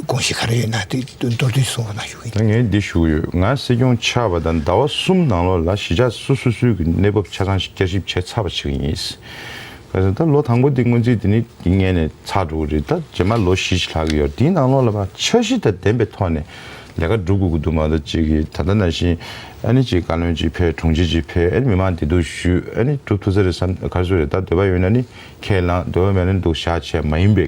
དགོངས་གཞི་ག་རེ་ཡོད་ན་དེ་མདོར་བསྡུས་གསུང་རོགས་གནང་ཞུ་གི་ཡིན། ད་ངས་འདི་ཞུ་གི་ཡོད། ང་སྲིད་སྐྱོང་ཆགས་པ་དང་ཟླ་བ་གསུམ་ནང་ལོགས་ལ་གཞིས་ཆགས་སོ་སོ་སོའི་གི་གནས་བབ་ཆ་ཚང་ཞིག་བསྐྱར་ཞིབ་བྱས་ཚར་བ་ཞིག་ཡིན། ག་ཚོད་ད་ལོ་དང་པོ་འདི་སྔོན་རྩིས་དེ་ནི་འདི་ངས་ནས་ཚར་འགྲོ་གི་རེད། ད་རྗེས་མ་ལོ་བཞི་ཞིག་ལྷག་གི་ཡོད། དེའི་ནང་ལོགས་ལ་ཕར་འཆར་གཞི་དང་ལྡན་པའི་ཐོག་ནས་ལས་ཀ་སྒྲུབ་དགོས་ཀྱི་འདུག་མ་གཏོགས་ཅིག་གི་ད་ལྟ་ནང་བཞིན་ཨ་ནི་ཅིག་བཀའ་བློན་ཅིག་ཕེབས། དྲུང་ཆེ་ཅིག་ཕེབས། ཨ་ནི་མི་མང་བདེ་སྡུག་ཞུས། ཨ་ནི་གྲུབ་ཐུབ་ས་རེད་བསམ། ག་རེ་ཟེར་རེད། ད་འདོད་པ་ཡོད་ན་ནི་ཁས་བླངས། འདོད་པ་མེད་ན་ནི་འདུག་བཞག་བྱས་མ་ཡིན་པའི་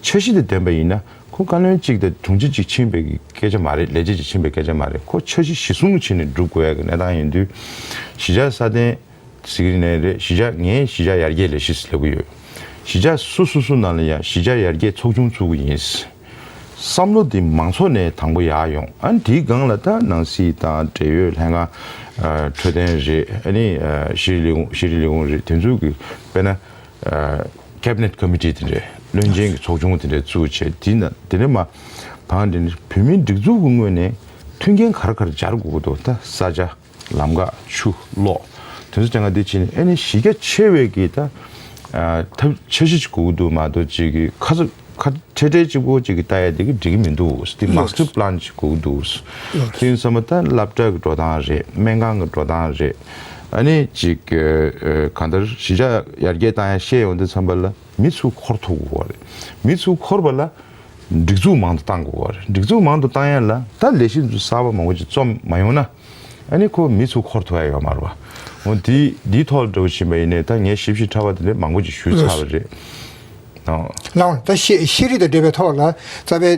འཆར་གཞི་དང་ལྡན་པ་ཡིན་ན་ཁོ་བཀའ་བློན་གཅིག་དང་དྲུང་ཆེ་གཅིག་ཕྱིན་པའི་སྐད་ཆ་མ་རེད། ལས་བྱེད་ཅིག་ཕྱིན་པའི་སྐད་ཆ་མ་རེད། ཁོ་འཆར་གཞི་གཞི་བཟུང་བྱས་ནས་སྒྲུབ་དགོས་ཡ་གི་གནས་སྟངས་ཡིན་དུས་གཞིས་ཆགས་སྲ་བརྟན་ཟེར་གི་ནས་རེད། གཞིས་ཆགས་ངའི་གཞིས་ཆགས་ཡར་རྒྱས་ལས་གཞི་ཟེར་ལབ་གི་ཡོད། གཞིས་ཆགས་སོ་སོ་སོ་ནང་ལ་ཡང་གཞིས་ཆགས་ཡར་རྒྱས་ཚོགས་ཆུང་བཙུགས་གི་ཡིན། བསམ་བློ་འདི་མང་ཚོགས་ནས་དང་པོ་ཡར་ཡོང་། ཨ་ནི་དེའི་སྒང་ལ་ད་ནང་སྲིད་དང་འབྲེལ་ཡོད་ལྷན་ཁང་། ཨ། འཕྲོད་བསྟེན་རེད། ཨ་ནི་ཨ་ཤེས་རིག་ལས་ཁུངས་ཤེས་རིག་ལས་ཁུངས་རེད། དེ་ཚོ་གི་དཔེར་ན་ཨ་Cabinet Committee དེ་འདྲས་བློན་ཆེན་གྱི་ཚོགས་ཆུང་དེ་འདྲས་བཙུགས་བྱས། དེ་ན་དེ་ནས་མ་བང་དེ་ནི་བོད་མིའི་སྒྲིག་འཛུགས་ཀྱི་ངོས་ནས་མཐུན་རྐྱེན་ག་རེ་ག་རེ་སྦྱར་དགོས་ཀྱི་འདུག་ད་ས་ཆ། ལམ་ཁ། ཆུ་གློག་དེ་ཚོ་ཅང་ག་འདི་བྱས་ནས། ཨ་ནི་གཞི་རྒྱ་ཆེ་བའི་གི་ད་ཨ་ཐབས་འཆར་གཞི་ཅིག་དགོས་ཀྱི་འདུག་མ་གཏོགས་ཅིག་གི་ཁ་ཚ་ཁ་ཁྲེ་ཁྲེ་གཅིག་པོ་ཅིག་གི་ལྟ་ཡ་དེ་གི་འགྲིག་གི་མི་འདུག་དེ་Master Plan ཅིག་དགོས་ཀྱི་འདུག་དེ་ཡིན་ཙང་མ་ད་སློབ་གྲྭ་གི་འགྲོ་སྟངས་རེད། སྨན་ཁང་གི་འགྲོ་སྟངས་རེད། ཨ་ནི་ཅིག་ཨ་གང་ལྟར་གཞིས་ཆགས་ཡར་རྒྱས་བཏང་ཡ་བཤད་ཡོང་དུས་ཙམ་པ་ལ་མི་ཚུར་འཁོར་ཐུབ་དགོས་པ་རེད། མི་ཚུར་འཁོར་བ་ལ་སྒྲིག་འཛུགས་མང་དུ་བཏང་དགོས་པ་རེད། སྒྲིག་འཛུགས་མང་དུ་བཏང་ཡ་ལ་ད་ལས་གཞི་ཚོ་གསར་པ་མང་པོ་ཅིག་རྩོམ་མ་ཡོང་ན། ཨ་ནི་ཁོ་མི་ཚུར་འཁོར་ཐུབ་ཡ་ཡོད་མ་རེད་པ། འོ་དེ་དེའི་ཐོག་ལ་འགྲོ་བཞིན་པ་ཡིན་ནའི་ད་ངས་ཞིབ་ཞིབ་ཕྲ་བ་དེ་འདྲ་མང་པོ་ཅིག་ཞུས་ཚར་བ་རེད། ཨོ། ལགས་འོང་། ད་ཤེས་ཤེས་རིག་དང་འབྲེལ་བའི་ཐོག་ལ་རྩ་བའི་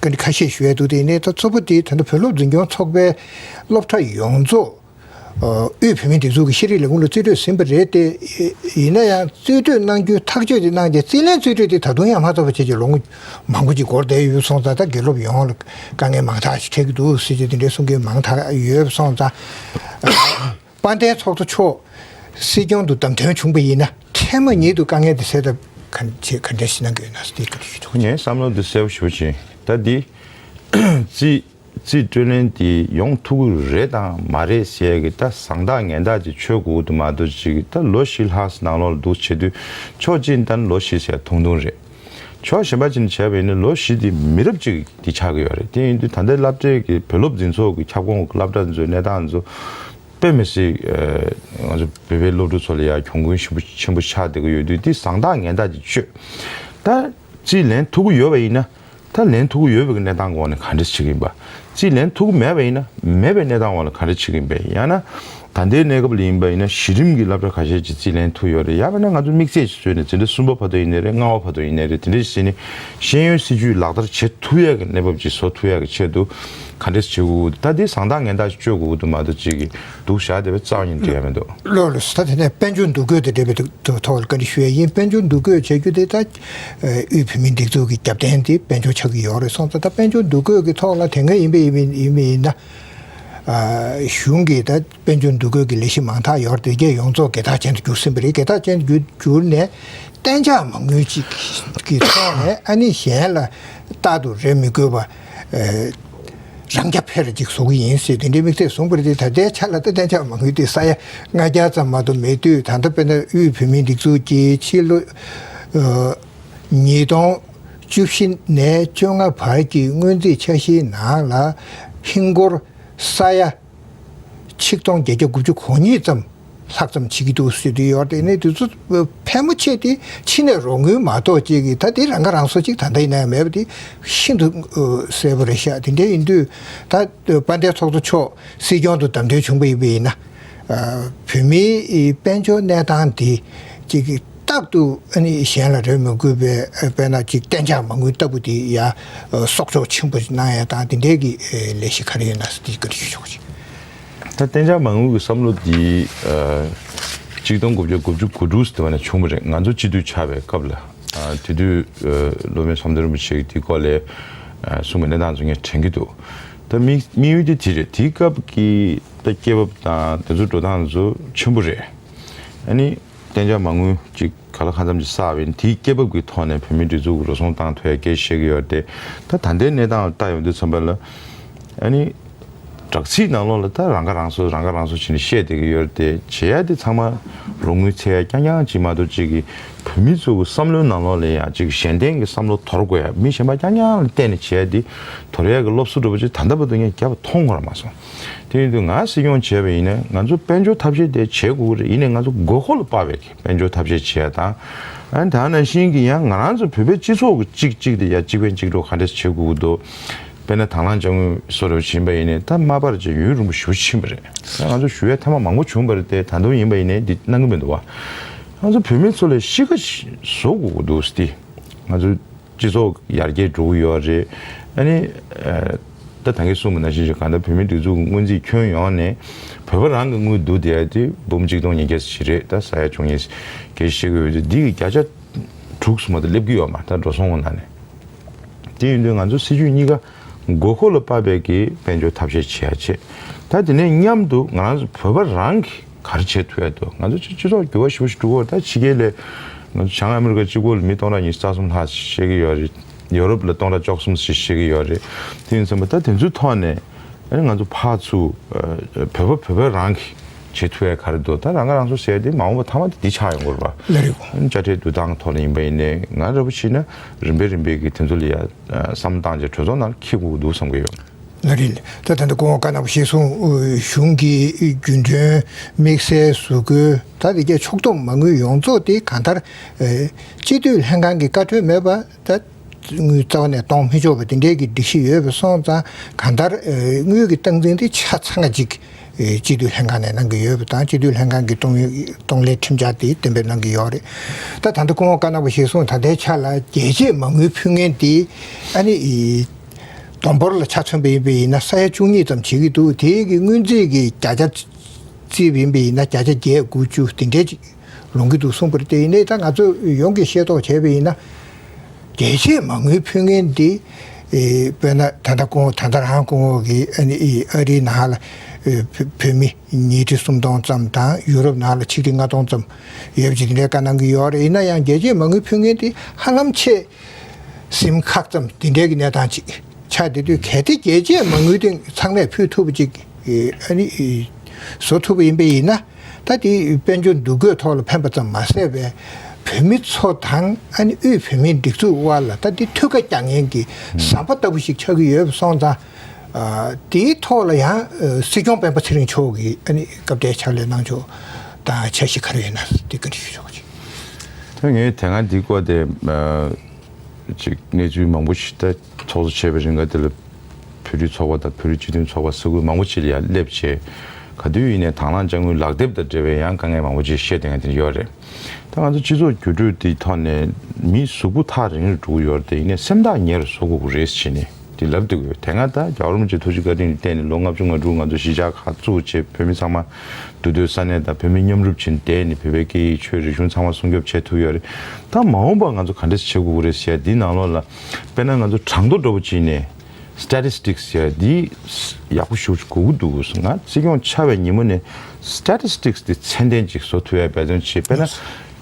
ཨེ་ཁ་ཤས་ཞུ་ཡ་འདུག་དེ་ཡིན་ནའི་ད་གཙོ་བོ་དེ་ད་ལྟ་བོད་སློབ་འཛིན་སྐྱོང་ཚོགས་པའི་སློབ་གྲྭ་ཡོངས་རྫོགས་ཨ་དབུས་བོད་མིའི་སྒྲིག་འཛུགས་ཀྱི་ཤེས་རིག་ལས་ཁུངས་ལ་རྩིས་སྤྲོད་ཟིན་པ་རེད་དེ། ཡིན་ན་ཡང་རྩིས་སྤྲོད་གནང་རྒྱུའི་ཐག་གཅོད་དེ་གནང་རྗེས་རྩིས་ལེན་རྩིས་སྤྲོད་དེ་ད་དུང་ཡང་མ་ཐོབ་པ་བྱས་ཀྱི་ལོ་ངོ་མང་པོ་ཅིག་འགོར་བསྡད་ཡོད་སོང་ཙང་། ད་དགེ་སློབ་ཡོངས་ལ་དཀའ་ངལ་མང་དག་ཅིག་འཕྲད་ཀྱི་འདུག་ཟེར་གྱི་དེ་འདྲའི་གསུང་མཁན་མང་དག་ཡོད་སོང་ཙང་། དཔལ་ལྡན་ཚོགས་གཙོ་མཆོག་སྲིད་སྐྱོང་དུ་བདམས་ཐོན་བྱུང་པ་ཡིན་ན་འཕྲལ་མ་ཉིད་དུ་དཀའ་ངལ་དེ་སེལ་ཐབས་ག་ཅི་ག་འདྲ་ཞིག་གནང་གི་ཡོད་ན་ཟེར་དེ་ག་རེ་ཞུ་ཐུབ། ངའི་བསམ་བློ་འདི་གསལ་པོ་ཞེ་པོ་ཅིག་ད་འདི་རྩིས་རྩིས་སྤྲོད་ལེན་དེ་ཡོང་ཐུབ་ཀྱི་རེད་དང་མ་རེད་ཟེར་ཡ་གི་ད་བཟང་རྟགས་ངན་རྟགས་ཅིག་ཆོད་དགོས་འདུག་མ་གཏོགས་ཅིག་ད་ལོ་བཞི་ལྷག་ནང་ལོགས་ལ་འདུག་བྱེད་དུས་ཕྱོགས་གཅིག་ནས་ད་ལོ་བཞི་ཟེར་ཡ་ཐུང་ཐུང་རེད། ཕྱོགས་གཞན་པ་ཅིག་ནས་བྱས་པ་ཡིན་ན་ལོ་བཞི་དེ་མི་རབས་གཅིག་གི་ཆགས་ཀྱི་ཡོད་རེད། དེ་ཡིན་དུས་ད་ལྟའི་སློབ་གྲྭའི་གི་བོད་སློབ་འཛིན་ཚོགས་ཀྱི་ཁྱབ་ཁོངས་ཀྱི་སློབ་གྲྭ་ཚོའི་གནས་སྟངས་ཚོ་དཔེ་མི་སྲིད་ང་ཚོ་བོད་པའི་སློབ་ཕྲུག་ཚོ་ལ་ཡང་གྱོང་གུན་ཞེ་པོ་ཆེན་པོ་ཆགས་བསྡད་ཀྱི་ཡོད་དུས། དེ་བཟང་རྟགས་ངན་རྟགས་ཅིག་ཆོད། ད་རྩིས་ལེན་ཐུབ་ཀྱི་ཡོད་པ་ཡིན་ན། ད་ལེན་ཐུབ་ཀྱི་ཡོད་པའི་གནས་སྟངས་འོག་ནས་ག་འདྲ་ཞིག་ཡིན་པ། རྩིས་ལེན་ཐུབ་ཀྱི་མེད་པ་ཡིན་ན་ མེད་པའི་གནས་སྟངས་འོག་ལ་ག་འདྲ་བྱེད་ཀྱི་ཡིན་པས། ཡང་ན་ད་ལྟའི་གནས་སྐབས་ལ་ཡིན་པ་ཡིན་ན་གཞི་རིམ་གྱི་སློབ་གྲྭ་ཁ་ཤས་ཅིག་རྩིས་ལེན་ཐུབ་ཡོད་རེད། ཡང་མིན་ན་ང་ཚོ་དམིགས་བསལ་ཅིག་བཟོས་ནས་འཛིན་གྲྭ་གསུམ་པ་བར་དུ་ཡིན་ནའི་རེད། ལྔ་པ་བར་དུ་ཡིན་ནའི་རེད། དེ་འདྲ་ཞིག་བྱས་ནས་ཤེས་ཡོན་སྲིད་བྱུས་ལག་བསྟར་བྱེད་ཐུབ་ཡག་གི་གནས་བབ་ཅིག་བཟོ་ཐུབ་ཡག་གི་ཆེད་དུ་ག་འདྲས་བྱེད་དགོས་ཀྱི་འདུག་ད་འདི་བཟང་ཐག་ངན་ཐག་ཅིག་གཅོད་དགོས་ཀྱི་འདུག་མ་གཏོགས་ཅིག་གི་སྡུག་བཞག་བསྡད་པའི་རྩ་བ་ཉིད་འགྲིག་ཡ་མི་འདུག་ལགས་ལགས་སོ། ད་དེ་ནས་དཔལ་འབྱོར་འདུ་འགོད་དང་འབྲེལ་བའི་ཐོག་ལ་བཀའ་འདྲི་ཞུ་ཡ་ཡིན། དཔལ་འབྱོར་འདུ་འགོད་བྱ་རྒྱུ་དེ་ད་དབུས་བོད་མིའི་སྒྲིག་འཛུགས་ཀྱི་རྒྱབ་རྟེན་དེ་དཔལ་འབྱོར་ཆགས་ཀྱི་ཡོད་རེད་སོང་ཙང་། ད་དཔལ་འབྱོར་འདུ་འགོད་ཀྱི་ཐོག་ལ་དེ་སྔ་ཡིན་པ་ཡིན་པ་ཡིན་པ་ཡིན་ན། གཞུང་གིས་ད་དཔལ་འབྱོར་འདུ་འགོད་ཀྱི་ལས་གཞི་མང་དག་ཡོད་རེད། དེ་གས་ཡོངས་རྫོགས་འགལ་ཟླ་ཅན་དུ་གྱུར་ཟིན་པ་རེད། འགལ་ཟླ་ཅན་དུ་གྱུར་གྱུར་ནས་གཏན་འཇགས་མ་དངུལ་ཅིག་གི་ཐོག་ནས་ཨ་ནི་གཞན་ལ་རྟག་ཏུ་རེ་མི་དགོས་པ། རང་རྐྱ་འཕེར་ཅིག་བཟོ་གི་ཡིན་ཟེར་དེ་འདྲའི་དམིགས་ཚད་བཟུང་པ་རེད་དེ། ད་ལྟའི་ཆ་ལ་ད་གཏན་འཇགས་མ་དངུལ་དེ་ས་ཡ་ལྔ་བརྒྱ་ཙམ་མ་གཏོགས་མེད་དུས། ད་ལྟ་དཔེར་ན་དབུས་བོད་མིའི་སྒྲིག་འཛུགས་ཀྱིས་ཕྱི་ལོ་ཉིས་སྟོང་བཅུ་བཞི་ནས་བཅོ་ལྔ་བར་གྱི་སྔོན་རྩིས་འཆར་གཞིའི་ནང་ལ་ཧིན་སྒོར་ས་ཡ་ཆིག་སྟོང་བརྒྱད་བརྒྱ་དགུ་བཅུ་གོ་གཉིས་ཙམ་ལྷག་ཙམ་བྱེད་ཀྱི་འདུག་ཟེར་དུས་ཡོད་རེད། ནས་དུས་ཚོད་ཕལ་མོ་ཆེ་དེ་ཕྱི་ནས་རོགས་དངུལ་མ་གཏོགས་ཅིག་གིས་ད་དེ་རང་ཁ་རང་གསོ་ཅིག་ད་ལྟ་ཡིན་ན་ཡང་མེད་པ་དེ་ཤིན་ཏུ་གསལ་པོ་རེད་ཤག་དེ་འདྲ་ཡིན་དུས་ད་དཔལ་ལྡན་ཚོགས་གཙོ་མཆོག་སྲིད་སྐྱོང་དུ་བདམས་ཐོན་བྱུང་བ་ཡིན་པ་ཡིན་ན། བོད་མིའི་དཔལ་འབྱོར་གནས་སྟངས་དེ་ཅིག་རྟག་ཏུ་ཨ་ནི་གཞན་ལ་རེ་མི་དགོས་པའི་དཔེར་ན་ཅིག་གཏན་འཇགས་མ་དངུལ་ལྟ་བུ་དེ་ཡ་གསོག་འཇོག་ཆེན་པོ་གནང་ཡ་དང་དེ་འདྲའི་གི་ལས་གཞི་ག་རེ་ཡོད་ན་ཟེར་དེ་བཀའ་འདྲི་ཞུ་ཆོག་ཅིག་ད་གཏན་འཇགས་མ་དངུལ་གྱི་བསམ་བློ་འདི་ཆིག་སྟོང་དགུ་བརྒྱ་དགུ་བཅུ་གོ་དྲུག་ཟེར་བ་ནས་བྱུང་བ་རེད། ང་ཚོ་སྤྱི་འཐུས་ཆགས་པའི་སྐབས་ལ། དེ་དུས་སློབ་དཔོན་བསམ་གཏན་རིན་པོ་ཆེ་གིས་དེའི་སྐོར་ལ་གསུངས་པའི་གནས་སྟངས་ཚོ་ངས་དྲན་གྱི་འདུག་ད་དམིགས་དམིགས་ཡུལ་དེ་དེ་རེད། དེའི་སྐབས་ཀྱི་ད་སྐྱེས་བབ་དང་དེ་ཚོ་འགྲོ་སྟངས་ཚོ་ཆེན་པོ་རེད། ཨ་ནི་གཏན་འཇགས་མ་དངུལ་ཅིག་ག་ལ་གང་འཚམ་ཅིག་བསགས་པ་ཡིན་དེའི་སྐྱེས་བབ་ཀྱི་ཐོག་ནས་བོད་མིའི་སྒྲིག་འཛུགས་ཀྱི་འགྲོ་སོང་བཏང་ཐུབ་ཡ་སྐད་བཤད་ཀྱི་ཡོད་རེད་དེ། ད་ད་ལྟའི་གནས་སྟངས་ལ་ལྟ་ཡོང་དུས་ཙམ་པ་ལ་ཨ་ནི་དྲག་ཚིག་ནང་ལོགས་ལ་ད་རང་ཁ་རང་གསོ་རང་ཁ་རང་གསོ་བྱས་ནས་བཤད་བསྡད་ཀྱི་ཡོད་རེད་དེ། བྱེད་ཡ་དེ་ཚང་མ་རོགས་དངུལ་འཚོལ་ཡ་རྐྱང་རྐྱང་ཅིག་མ་གཏོགས་ཅིག་གི་བོད་མི་ཚོ་གི་བསམ་བློའི་ནང་ལོགས་ལ་ཡང་ཅིག་གཞན་བརྟེན་གྱི་བསམ་བློ་དོར་དགོས་ཡ། མི་གཞན་པ་རྐྱང་རྐྱང་ལ་བརྟེན་ནས་བྱེད་ཡ་དེ་དོར་ཡ་གི་སློབ་གསོ་འདྲ་པོ་ཅིག་ད་ལྟ་བར་དུ་ངས་བརྒྱབ་པ་མཐོང་མྱོང་མ་སོང་། དེ་ཡིན་དུས་ང་སྲིད་སྐྱོང་བྱས་པ་ཡིན་ན་ང་ཚོ་དཔལ་འབྱོར་ཐབས་ཤེས་དེ་བྱེད་དགོས་ཀྱི་རེད། ཡིན་ནའི་ང་ཚོ་དགོས་མཁོ་ལ་དཔག་པའི་གི་དཔལ་འབྱོར་ཐབས་ཤེས་བྱེད་ཡ་དང་། ཨ་ནི་ད་ནང་བཞིན་གྱི་ཡང་ང་རང་ཚོ་བོད་པའི་སྤྱི་ཚོགས་ཀྱི་གཅིག་གཅིག་དེ་ཡ་གཅིག་ཕན་གཅིག་གྲོགས་ག་འདྲས་བྱེད་དགོས་ཀྱི་འདུག་དཔེར་ན་དང་བླངས་དཔྱ་དངུལ་བཟོ་འདྲ་བྱེད་པ་ཡིན་ནའི་ད་དམའ་འབེབས་བྱས་ཡུན་རིང་པོ་ཞེ་པོ་ཕྱིན་པ་རེད། ད་ང་ཚོ་ཞུ་ཡ་ཐེངས་མ་མང་པོ་བྱུང་བ་རེད་དེ། ད་དུང་ཡིན་པ་ཡིན་ནའི་འདི་གནང་གི་མི་འདུག་བ། ང་ཚོ་བོད་མི་ཚོ་ལ་གཤིས་ཀ་བཟོ་དགོས་ཀྱི་འདུག་ཟེར་ཏེ། ང་ཚོ་སྤྱི་ཚོགས་ཡར་རྒྱས་འགྲོ་གི་ཡོད་རེད། ཨ་ནི་ཨ་ད་ད་གིན་གསུངས་པ་ནང་བཞིན་ཞིག་གང་ལྟར་བོད་མིའི་སྒྲིག་འཛུགས་ཀྱི་སྔོན་རྩིས་ཁྱོན་ཡོངས་ནས་བོད་པ་རང་གི་དངུལ་བསྡུ་བསྡད་ཡ་དེ་འབུམ་གཅིག་སྟོང་ཉིས་བརྒྱ་ཞིག་རེད། ད་ས་ཡ་བཅུ་གཉིས་གལ་སྲིད་བཤད་ཀྱི་ཡོད་དེ་འདི་གི་བརྒྱ་ཆ་དྲུག་སུ་མ་གཏོགས་སླེབས་ཀྱི་ཡོད་མ་རེད། ད་འགྲོ་སོང་གི་ནང་ནས། དེ་ཡིན་དུས་ང་ཚོ་སྲིད་ཇུས་གཉིས་ཀ་དགོས་མཁོ་ལ་དཔག་པའི་གི་དཔལ་འབྱོར་ཐབས་ཤེས་བྱེད་ཡ་བྱེད། ད་དེ་ནས་མཉམ་དུ་ང་རང་ཚོ་བོད་པ་རང་གིས་ག་རེ་བྱེད་ཐུབ་ཡ་འདུག་ང་ཚོ་སྤྱི་སྤྱི་ཚོགས་འགྱུར་བ་ཞེ་པོ་ཞིག་འགྲོ་གི་ཡོད་རེད། ད་ཕྱི་རྒྱལ་ལ་ང་ཚོ་བྱང་ཨ་མི་རི་ཀ་གཅིག་པོ་ལ་མི་སྟོང་ཕྲག་ཉི་ཤུ་རྩ་གསུམ་ལྷག་བཤད་ཀྱི་ཡོད་རེད། ཡོ་རོབ་ལ་སྟོང་ཕྲག་བཅུ་གསུམ་ཞིག་བཤད་ཀྱི་ཡོད་རེད། དེ་ཡིན་ཙམ་པ་ད་དེ་ཚོའི་ཐོག་ནས་ཨ་ནི་ང་ཚོ་ཕར་ཚུར་བོད་པ་བོད་པ་རང་གིས་བྱེད་ཐུབ་ཡ་ག་རེ་འདུག་ད་རང་ཁ་རང་གསོ་ཟེར་ཡ་དེ་མ་འོངས་པ་མཐའ་མ་དེ་འདི་ཆགས་ཡོང་གི་རེད་པ། ལགས་རེད། དཔྱ་ཁྲལ་བསྡུ་སྟངས་ཐོག་ལ་ཡིན་པ་ཡིན་ནའི་ང་ར་བ་བྱས་ན་རིམ་པས་རིམ་པས་ཀྱིས་དེ་ཚོ་ལ་ཡ་བསམ་བློ་བཏང་བྱས་གྲོས་ཚོགས་ནང་འཁྱེར་དགོས་ཀྱི་འདུག་བསམ་གྱི་ཡོད། ལགས་རེད། ད་ད་ལྟ་སྐུ་ངོ་བཀའ་གནང་བ་གཞིར་བཟུང་གཞུང་གི་རྒྱུན་གྲོན་དམིགས་བསལ་བཟོ་དགོས། ད་དེ་གའི་ཕྱོགས་བསྡོམས་མ་དངུལ་ཡོངས་རྫོགས་དེ་གང་ལྟར་སྤྱི་འཐུས་ལྷན་ཁང་གི་བཀའ་འཁྲོལ་མེད་པ་ད་དངུལ་རྩ་བ་ནས་གཏོང་མི་ཆོག་པ་དེ་འདྲའི་གི་སྒྲིག་གཞི་ཡོད་པ་སོང་ཙང་གང་ལྟར་དངུལ་གྱི་སྟངས་འཛིན་དེ་ཆ་ཚང་ཅིག་སྤྱི་འཐུས་ལྷན་ཁང་ནས་གནང་གི་ཡོད་པ་དང་། སྤྱི་འཐུས་ལྷན་ཁང་གི་གཏོང་ཡོད་གཏོང་ལེན་ཁྲིམས་འཆར་དེ་གཏན་འབེབས་གནང་གི་ཡོད་རེད། ད་ད་ལྟ་སྐུ་ངོ་བཀའ་གནང་བ་གཞིར་བཟུང་ད་ལྟའི་ཆ་ལ་རྒྱལ་གཅེས་མ་དངུལ་ཕུལ་མཁན་དེ་ཨ་ནི་བསྡོམས་འབོར་ལ་ཆ་མཚོན་པ་ཡིན་པ་ཡིན་ན་ས་ཡ་བཅུ་གཉིས་ཙམ་བྱེད་ཀྱི་འདུག་དེའི་གི་སྔོན་རྩིས་ཀྱི་བརྒྱ་ཆ་བརྩིས་པ་ཡིན་པ་ཡིན་ན་བརྒྱ་ཆ་བརྒྱད་དགུ་བཅུ་དེ་འདྲའི་ཅིག་ལོང་གི་འདུག་གསུངས་པ་རེད། དེ་ཡིན་ནའི་ད་ང་ཚོ་ཡོངས་ཀྱིས་ཤེས་རྟོགས་བྱས་པ་ཡིན་ན་རྒྱལ་གཅེས་མ་དངུལ་ཕུལ་མཁན་འདི་ཨེ་དཔེར་ན་ད་ལྟ་སྐུ་ངོ་ད་ལྟ་རང་སྐུ་ངོ་གིས་ཨ་ནི་ཨེ་ཨ་རིའི་ནང་ལ་ཨེ་བོད་བོད་མི་ཉིས་ཁྲི་སུམ་སྟོང་ཙམ་དང་ཡུ་རོབ་ནང་ལ་ཆིག་ཁྲི་ལྔ་སྟོང་ཙམ་ཡོད་པ་ཅིག་དེ་འདྲའི་བཀའ་གནང་གི་ཡོད་རེད། ཡིན་ན་ཡང་རྒྱལ་གཅེས་མ་དངུལ་ཕུལ་མཁན་དེ་ཧ་ལམ་ཆེས་སེམས་ཁག་ཙམ་དེ་འདྲའི་གི་གནས་སྟངས་ཅིག་ཆགས་བསྡད་དུས་གལ་ཏེ་རྒྱལ་གཅེས་མ་དངུལ་དེ་ཚང་མས་ཕུལ་ཐུབ་པ་ཅིག་ཨེ་ཨ་ནི་ཨེ་བཟོ་ཐུབ་པ་ཡིན་པ་ཡིན་ན། ད་དེ་དཔལ་འབྱོར་འདུ་འགོད་ཐོག་ལ་ཕན་པ་ཙམ་མ་ཟད་པའི་བོད་མི་ཚོ་དང་ཨ་ནི་དབུས་བོད་མིའི་སྒྲིག་འཛུགས་དབར་ལ་ད་དེ་མཐུད་ཁ་རྒྱག་མཁན་གྱི་ཟམ་པ་ལྟ་བུ་ཞིག་ཆགས་ཀྱི་ཡོད་པ་སོང་ཙང་། ཨ་དེའི་ཐོག་ལ་ཡང་ཨ་སྲིད་སྐྱོང་སྤེན་པ་ཚེ་རིང་མཆོག་གིས་ཨ་ནི་སྐབས་དེར་ཕྱག་ལས་གནང་ཕྱོགས་དང་འཆར་གཞི་ག་རེ་ཡོད་ན་དེ་བཀའ་འདྲི་ཞུ་ཆོག་ཅིག་ད་ངས་དེ་སྔ་འདི་སྐོར་དེ་ཨ་ཅིག་གནས་ཚུལ་མང་པོ་ཞིག་ད་ཚོགས་གཙོ་བྱས་པའི་རིང་ག་དེ་ལ་ བོད་རིགས་ཚོགས་པ་དང་བོད་རིགས་སྤྱི་མཐུན་ཚོགས་པ་ས་ཁུལ་མང་པོ་ཅིག་ལ་ཡང་སླེབས་བྱས། ག་དུས་ཡིན་ནའི་དང་བླངས་དཔྱ་དངུལ་ལག་དེབ་དང་འབྲེལ་བའི་ཡང་དཀའ་ངལ་མང་པོ་ཅིག་བཤད་བསྡད་མཁན་དེ་འདྲ་ཡོད་རེད། ད་ང་ཚོ་སྤྱི་ཚོགས་བརྒྱུད་སྤྲོད་འདིའི་ཐོག་ནས་མི་གཟུགས་པོ་ཐག་རིང་རུ་འགྲོ་གི་ཡོད་རེད་དེ། ཡིན་ནའི་སེམས་ཐག་ཉེ་རུ་བཟོ་དགོས་ཀྱི་རེད་ཟེར་ནས་འདི་ལབ་བསྡད་ཀྱི་ཡོད། དེ་སྔ་ད་རྒྱལ་བ་རིན་པོ་ཆེ་ཐུགས་རྗེ་བཀའ་དྲིན་ལ་བརྟེན་ནས་ལོ་ལྔ་བཅུ་ང་དྲུག་ང་ཚོ་གཞིས་ཆགས་ཁག་བཙུགས་བྱས་བོད་མི་ཚང་མ་འདུས་སྡོད་ས་གནས་དང་བོད་མི་མཉམ་རུབ་བྱས་བསྡད་ནས་བོད་པའི་སྐད་ཡིག་ཆོས་རིག་གཞུང་ཚང་མ་སྲུང་སྐྱོབ་བྱས་ཐུབ་ཡོད་རེད། ད་མ་འོངས་པ་ང་ཚོ་ག་འདྲ་ཞིག་བྱེད་དགོས་ཀྱི་རེད་ཟེར་ཡ་འདི་ནང་ལོགས་ལ་དཔེར་ན་ང་ཚོ་གྲངས་ཐོ་འདྲ་པོ་བྱས་ནས། Statistics ཡ་འདི་ཡག་པོ་ཞེ་པོ་ཅིག་དགོས་ཀྱི་འདུག་ང་སྲིད་སྐྱོང་ཆགས་པའི་ཉིན་མོ་ནས་Statistics འདི་ཚད་ལྡན་ཅིག་བཟོ་ཐུབ་ཡ་འབད་བརྩོན་བྱེད། དཔེར་ན་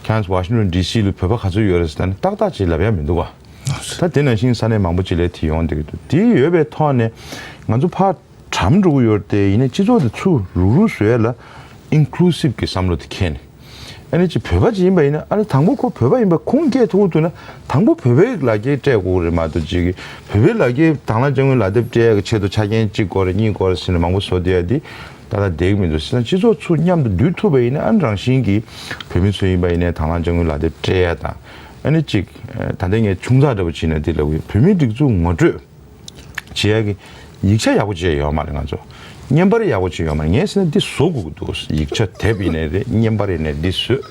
ཁྱེད་རང་ཚོ་Washington D C ལ་བོད་པ་ག་ཚོད་ཡོད་རེད་ཟེར་ད་ནི་ཏག་ཏག་ཅིག་ལབ་ཡ་མི་འདུག་བ། ད་དེ་ནང་བཞིན་ས་གནས་མང་པོ་ཅིག་ལ་དེ་ཡོང་བསྡད་ཀྱི་འདུག་དེ་ཡོད་པའི་ཐོག་ནས་ང་ཚོ་ཕར་གྲམ་འགྲོ་གི་ཡོད་རེད་དེ། ཡིན་ནའི་སྤྱི་ཚོགས་དེ་ཚུར་རུག་རུག་བཟོ་ཡ་ལ་Inclusive གི་བསམ་བློ་དེ་འཁྱེར་ནས། ཨ་ནི་ཅིག་བོད་པ་ཅིག་ཡིན་པ་ཡིན་ན། ཨ་ནི་དང་པོ་ཁོ་བོད་པ་ཡིན་པ་ཁུངས་སྐྱེལ་ཐུབ་ཀྱི་འདུག་ན། དང་པོ་བོད་པའི་ལག་འཁྱེར་སྤྲད་དགོས་ཀྱི་རེད་མ་གཏོགས། ཅིག་གིས་བོད་པའི་ལག་འཁྱེར་དང་བླངས་དཔྱ་དངུལ་ལག་དེབ་སྤྲད་ཡག་གི་ཆེད་དུ་ཆ་རྐྱེན་གཅིག་དགོས་རེད་གཉིས་དགོས་རེད་ཟེར་ནས་མང་པོ་བཟོ་བསྡད་ཡ་འདི་ཏག་ཏག་བསྡད་ཀྱི་མི་འདུག་ཟེར་ན། སྤྱི་ཚོགས་ཚུར་མཉམ་དུ་འདུས་ཐུབ་པ་ཡིན་ན། ཨ་ནི་རང་བཞིན་གྱིས་བོད་མི་ཚོ་ཡིན་པ་ཡིན་ནའི་དང་བླངས་དཔྱ་དངུལ་ལག་དེབ་སྤྲད་ཡ་དང་། ཨ་ནི་ཅིག་ད་ལྟ་ངས་ཆུང་ཙག་འདྲ་པོ་བྱས་ན་འདི་ལབ་ཀྱི་ཡོད། བོད་མིའི་སྒྲིག་འཛུགས་ངོ་སྤྲོད་བྱེད་ཡག་གི་ཡིག་ཆ་ཡག་པོ་བྱས་ཡོད་མ་རེད། ང་ཚོ་བརྙན་པར་ཡག་པོ་བྱས་ཡོད་མ་རེད། ངས་ཟེར་ན་འདི་བཟོ་དགོས་ཀྱི་འདུག་ཡིག་ཆ་དེབ་ཡིན་ནའི་རེད། བརྙན་པར་ཡིན་ནའི་འདི་བཟོས།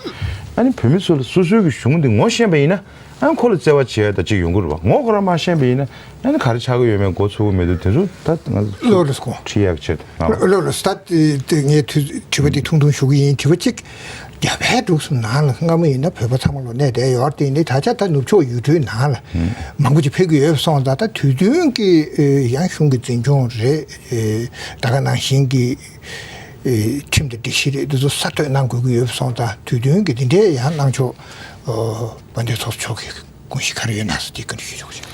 ཨ་ནི་བོད་མི་ཚོ་ལ་སོ་སོའི་གི་གཞུང་འདི་ངོ་ཤེས་པ་ཡིན་ན། ཨ་ནི་ཁོ་ལ་བརྩེ་བ་བྱེད་ཡ་ད་ཅིག་ཡོང་གི་རེད་བ། ངོ་ཁོ་རང་མ་ཤེས་པ་ཡིན་ན། ཨ་ནི་ག་རེ་ཆགས་ཀྱི་ཡོད་མེད་མགོ་ཚོད་ཀྱི་མི་འདུག་དེ་ཚོ་ད་ང་ཚོ་ལོ་ལོ་སྐོ་ཁྲིད་ཡག་ཆེད་དུ། ལོ་ལོ་ད་དེ་ངས་དུས་དྲི་བ་འདི་ཐུང་ཐུང་ཞུ་གི་ཡིན། དྲི་བ་གཅིག་རྒྱ་བལ་འབྲུག་གསུམ་ནང་ལ་སྔ་མོ་ཡིན་ན་བོད་པ་ཚང་མ་ལོ་གནས་བསྡད་ཡོད་རེད་དེ། ཡིན་ནའི་ད་ཆ་ད་ནུབ་ཕྱོགས་ཡུལ་གྲུའི་ནང་ལ་མང་པོ་ཅིག་ཕེབས་ཀྱི་ཡོད་སོང་ཙང་། ད་དུས་སྟོན་གྱི་ཨེ་ཡང་གཞུང་གི་འཛིན་སྐྱོང་རེད། ཨེ་ད་ག་ནང་བཞིན་གྱི་ཨེ་ཁྲིམས་དང་སྒྲིག་གཞི་རེད། འདི་ཚོ་གསར་གཏོད་གནང་དགོས་ཀྱི་ཡོད་སོང་ཙང་། དུས་སྟོན་གྱི་འདི་འདྲའི་ཡང་གནང་ཕྱོགས་ཨོ་དཔལ་ལྡན་ཚོགས་གཙོ་མཆོག་གིས་དགོངས་གཞི་ག་རེ་ཡོད་ན་ཟེར་དེ་བཀའ་འདྲི་ཞུ་ཆོག་ཅིང་།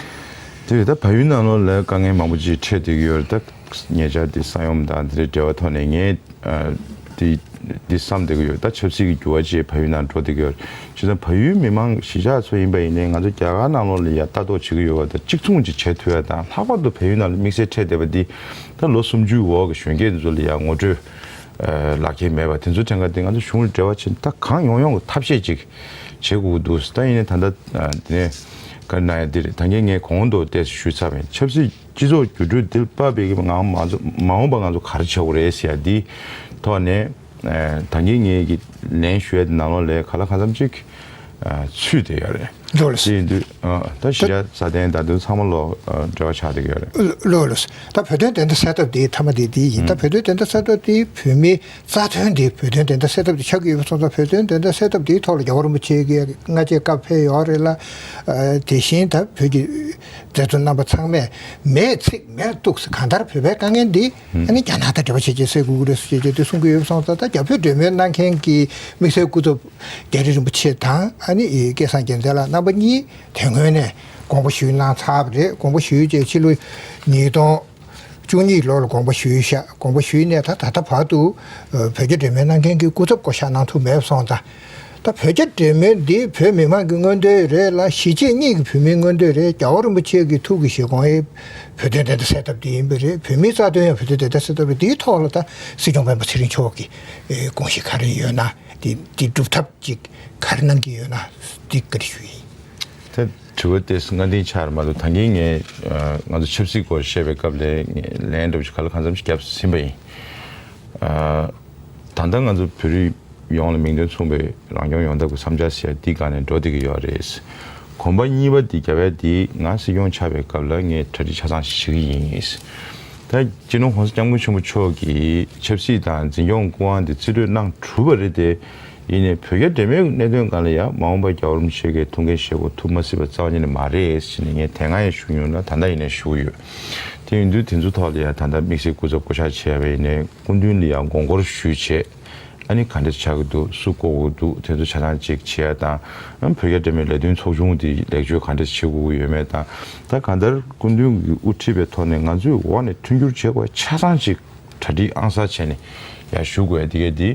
དེ་རེད། ད་བལ་ཡུལ་ནང་ལོགས་ལ་དཀའ་ངལ་མང་པོ་ཅིག་འཕྲད་བསྡད་ཀྱི་ཡོད་རེད། ད་ཉེ་ཆར་དེ་ས་ཡོམ་དང་དེ་འདྲའི་འབྲེལ་བ་ཐོག་ནས་ངས་ཨ་དེ་དེ་བསམ་བསྡད་ཀྱི་ཡོད། ད་ཆབ་སྲིད་ཀྱི་འགྱུར་བ་ཅིག་བལ་ཡུལ་ནང་འགྲོ་བསྡད་ཀྱི་ཡོད་རེད། བྱས་ཙང་བལ་ཡུལ་མི་མང་གཞིས་ཆགས་ཚོ་ཡིན་པ་ཡིན་ནའི་ང་ཚོ་རྒྱ་གར་ནང་ལོགས་ལ་ཡ་ལྟ་རྟོག་བྱེད་ཀྱི་ཡོད་པ་དང་གཅིག་མཚུངས་ཅིག་བྱེད་ཐུབ་ཡ་དང་། ལྷག་པར་དུ་བལ་ཡུལ་ནང་ལ་དམིགས་བསལ་འཕྲད་བསྡད་པ་འདི་ད་ལོ་སུམ་ཅུའི་འོག་གི་གཞོན་སྐྱེས་འདི་ཚོ་ལ་ཡ་ངོ་སྤྲོད་ཨ་ལག་འཁྱེར་མེད་པ་དེ་ཚོ་དྲན་ག་དེ་ང་ཚོ་གཞུང་ལ་འབྲེལ་བ་བྱས་ནས་ད་གང་ཡོང་ཡོང་གི་ཐབས་ཤེས་ཅིག་བྱེད་དགོས་ཀྱི་འདུག་ད་ཡིན་ནའི་ད་ལྟ་ཨ་དེ་ནས་ག་རེ་གནང་ཡ་འདི་རེད། ད་གིན་ངས་གོང་དུ་ཏོག་ཙམ་ཞུས་ཚར་བ་ཡིན། ཆབ་སྲིད་སྤྱི་ཚོགས་འགྱུར་འགྲོས་འདི་ལ་དཔག་པའི་གི་ང་མ་ཚོ་མ་འོངས་པ་ང་ཚོ་ག་རེ་བྱེད་དགོས་རེད་ཟེར་ཡ་འདི་ཐོག་ནས་ཨ་ད་གིན་ངས་གི་ལན་ཞུ་ཡ་འདི་ནང་ལོགས་ལ་གང་ལ་གང་འཚམ་ཅིག་ཨ་ཚུད་བསྡད་ཡོད་རེད། ལགས་ལགས། དེ་ཡིན་དུས་ཨ་ད་གཞིས་ཆགས་སྲ་བརྟན་དང་དེ་ཚང་མ་ལོ་ཨ་འབྲེལ་བ་ཆགས་བསྡད་ཀྱི་ཡོད་རེད། ལགས་ལགས། ད་བོད་དོན་བདེན་མཐའ་གསལ་ཐབས་དེ་མཐའ་མ་དེ་དེ་ཡིན། ད་ཨུམ་བོད་དོན་བདེན་མཐའ་གསལ་ཐབས་དེ་བོད་མིའི་རྩ་དོན་དེ་བོད་དོན་བདེན་མཐའ་གསལ་ཐབས་དེ་ཆགས་ཀྱི་ཡོད་པ་སོང་ཙང་། བོད་དོན་བདེན་མཐའ་གསལ་ཐབས་དེའི་ཐོག་ལ་རྒྱལ་བ་རིན་པོ་ཆེ་གིས་སྔ་རྗེས་བཀའ་ཕེབས་ཡོད་རེད་ལ། ཨ་དེ་བཞིན་ད་བོད་ཀྱི་མཛད་གཙོ་རྣམ་པ་ཚང་མས་མེད་ཚིག་མེད་གཏུགས་སེ་གང་ལྟར་བོད་པའི་དཀའ་ངལ་འདི་ཨ་ནི་རྒྱ་ནག་དང་འབྲེལ་བ་བྱས་བྱས་སེལ་དགོས་ཀྱི་རེད་ཟེར་བྱས་བྱས་དེ་གསུང་གི་ཡོད་པ་སོང་ཙང་། ད་རྒྱ་བོད་འབྲེལ་མོལ་གནང་མཁན་གྱི་དམིགས་བསལ་སྐུ་ཚབ་རྒྱ་རི་རིན་པོ་ཆེ་དང་ཨ་ནི་སྐལ་བཟང་རྒྱལ་མཚན་ལགས་རྣམ་པ་གཉིས་དེ་སྔོན་ནས་དགོངས་པ་ཞུས་གནང་ཚར་བ་རེད། དགོངས་པ་ཞུས་བྱས་ཕྱི་ལོ་ཉིས་སྟོང་བཅུ་གཉིས་ལོ་ལ་དགོངས་པ་ཞུས་ཤག་དགོངས་པ་ཞུས་ནས་ད་ད་ལྟ་བར་དུ་ཨ་བོད་རྒྱ་འབྲེལ་མོལ་གནང་མཁན་གྱི་སྐུ་ཚབ་བསྐོ་བཞག་གནང་ཐུབ་མེད་པ་སོང་ཙང་། ད་བོད་རྒྱ་འབྲེལ་མོལ་འདི་བོད་མི་མང་གི་མངོན་འདོད་རེད་ལ། གཞིས་བྱེས་གཉིས་ཀྱི་བོད་མིའི་མངོན་འདོད་རེད། རྒྱལ་བ་རིན་པོ་ཆེ་གི་ཐུགས་ཀྱི་བཞེད་དགོངས་ཡིན། བོད་དོན་བདེན་མཐའ་གསལ་ཐབས་འདི་ཡིན་པ་རེད། བོད་མིའི་རྩ་དོན་ཡང་བོད་དོན་བདེན་མཐའ་གསལ་ཐབས་རེད། འདིའི་ཐོག་ལ་ད་སྲིད་སྐྱོང་སྤེན་པ་ཚེ་རིང་མཆོག་གི་ཨེ་དགོངས་གཞི་ག་རེ་ཡོད་ན། འདི་འདི་སྒྲུབ་ཐབས་ཅིག་ག་རེ་གནང་གི་ཡོད་ན་འདི་བཀའ་འདྲི་ཞུ་ཡིན། ད་དྲི་བ་དེ་སྔ་འདིའི་ཆར་མ་གཏོགས་ད་གིན་ངས་ཨ་ང་ཚོ་ཆབ་སྲིད་སྐོར་བཤད་པའི་སྐབས་ལ་ངས་ལན་འདྲ་པོ་ཞིག་ག་ལ་གང་འཚམ་ཞིག་བརྒྱབ་ཟིན་པ་ཡིན། ཨ་ད་ལྟ་ང་ཚོ་བོད་རིགས་ཡོངས་ལ་མིང་དོན་མཚུངས་པའི་རང་སྐྱོང་ཡོང་ཐབས་ཀྱི་བསམ་འཆར་ཟེར་ཡ་འདི་སྒང་ནས་འགྲོ་བསྡད་ཀྱི་ཡོད་རེད། གོམ་པ་གཉིས་པ་འདི་རྒྱབ་ཡ་འདི་ང་སྲིད་སྐྱོང་ཆགས་པའི་སྐབས་ལ་ངས་གྲ་སྒྲིག་ཆ་ཚང་ཞིག་བྱེད་ཀྱི་ཡིན། ད་སྤྱི་ནོར་༸གོང་ས་༸སྐྱབས་མགོན་ཆེན་པོ་མཆོག་གིས་ཆབ་སྲིད་དང་འཛིན་སྐྱོང་སྐུ་དབང་འདི་རྩིས་སྤྲོད་གནང་གྲུབ་པ་རེད་དེ། ཡིན་ནའི་བོད་རྒྱ་འབྲེལ་མོལ་གྱི་གནད་དོན་སྒང་ལ་ཡང་མ་འོངས་པར་རྒྱལ་བ་རིན་པོ་ཆེ་གིས་ཐུགས་འགན་བཞེས་དགོས་ཐུགས་མ་སྲིད་པ་རྩ་བ་ཉིད་ནས་མ་རེད་ཟེར་ནས་ངས་དེ་སྔ་ཡང་ཞུ་མྱོང་ལ་ད་ལྟ་ཡིན་ནའི་ཞུ་གི་ཡོད། དེ་ཡིན་དུས་དེ་ཚོ་ཐོག་ལ་ཡང་ད་ལྟ་དམིགས་བསལ་སྐུ་ཚབ་བསྐོ་བཞག་བྱས་པ་ཡིན་ནའི་སྐུ་མདུན་ལ་ཡང་དགོངས་སྐོར་ཞུས་བྱས། ཨ་ནི་ག་འདྲ་ཆགས་ཀྱི་འདུག་སུ་བསྐོ་དགོས་འདུག་དེ་ཚོ་ཆ་ཚང་ཅིག་བྱེད་ཡ་དང་། ཨ་བོད་རྒྱ་འབྲེལ་མོལ་ལས་དོན་ཚོགས་ཆུང་དེ་ལེགས་བཅོས་ག་འདྲ་བྱེད་དགོས་ཀྱི་ཡོད་མེད་དང་། ད་གང་ལྟར་སྐུ་མདུན་གྱིས་དབུ་ཁྲིད་པའི་ཐོག་ནས་ང་ཚོས་འོག་ནས་མཐུན་འགྱུར་བྱེད་དགོས་ཡ་ཆ་ཚང་ཅིག་གྲ་སྒྲིག་ཨང་གསར་བྱས་ནས་ཡར་ཞུ་དགོས་ཡ་དེ་གས་དེ་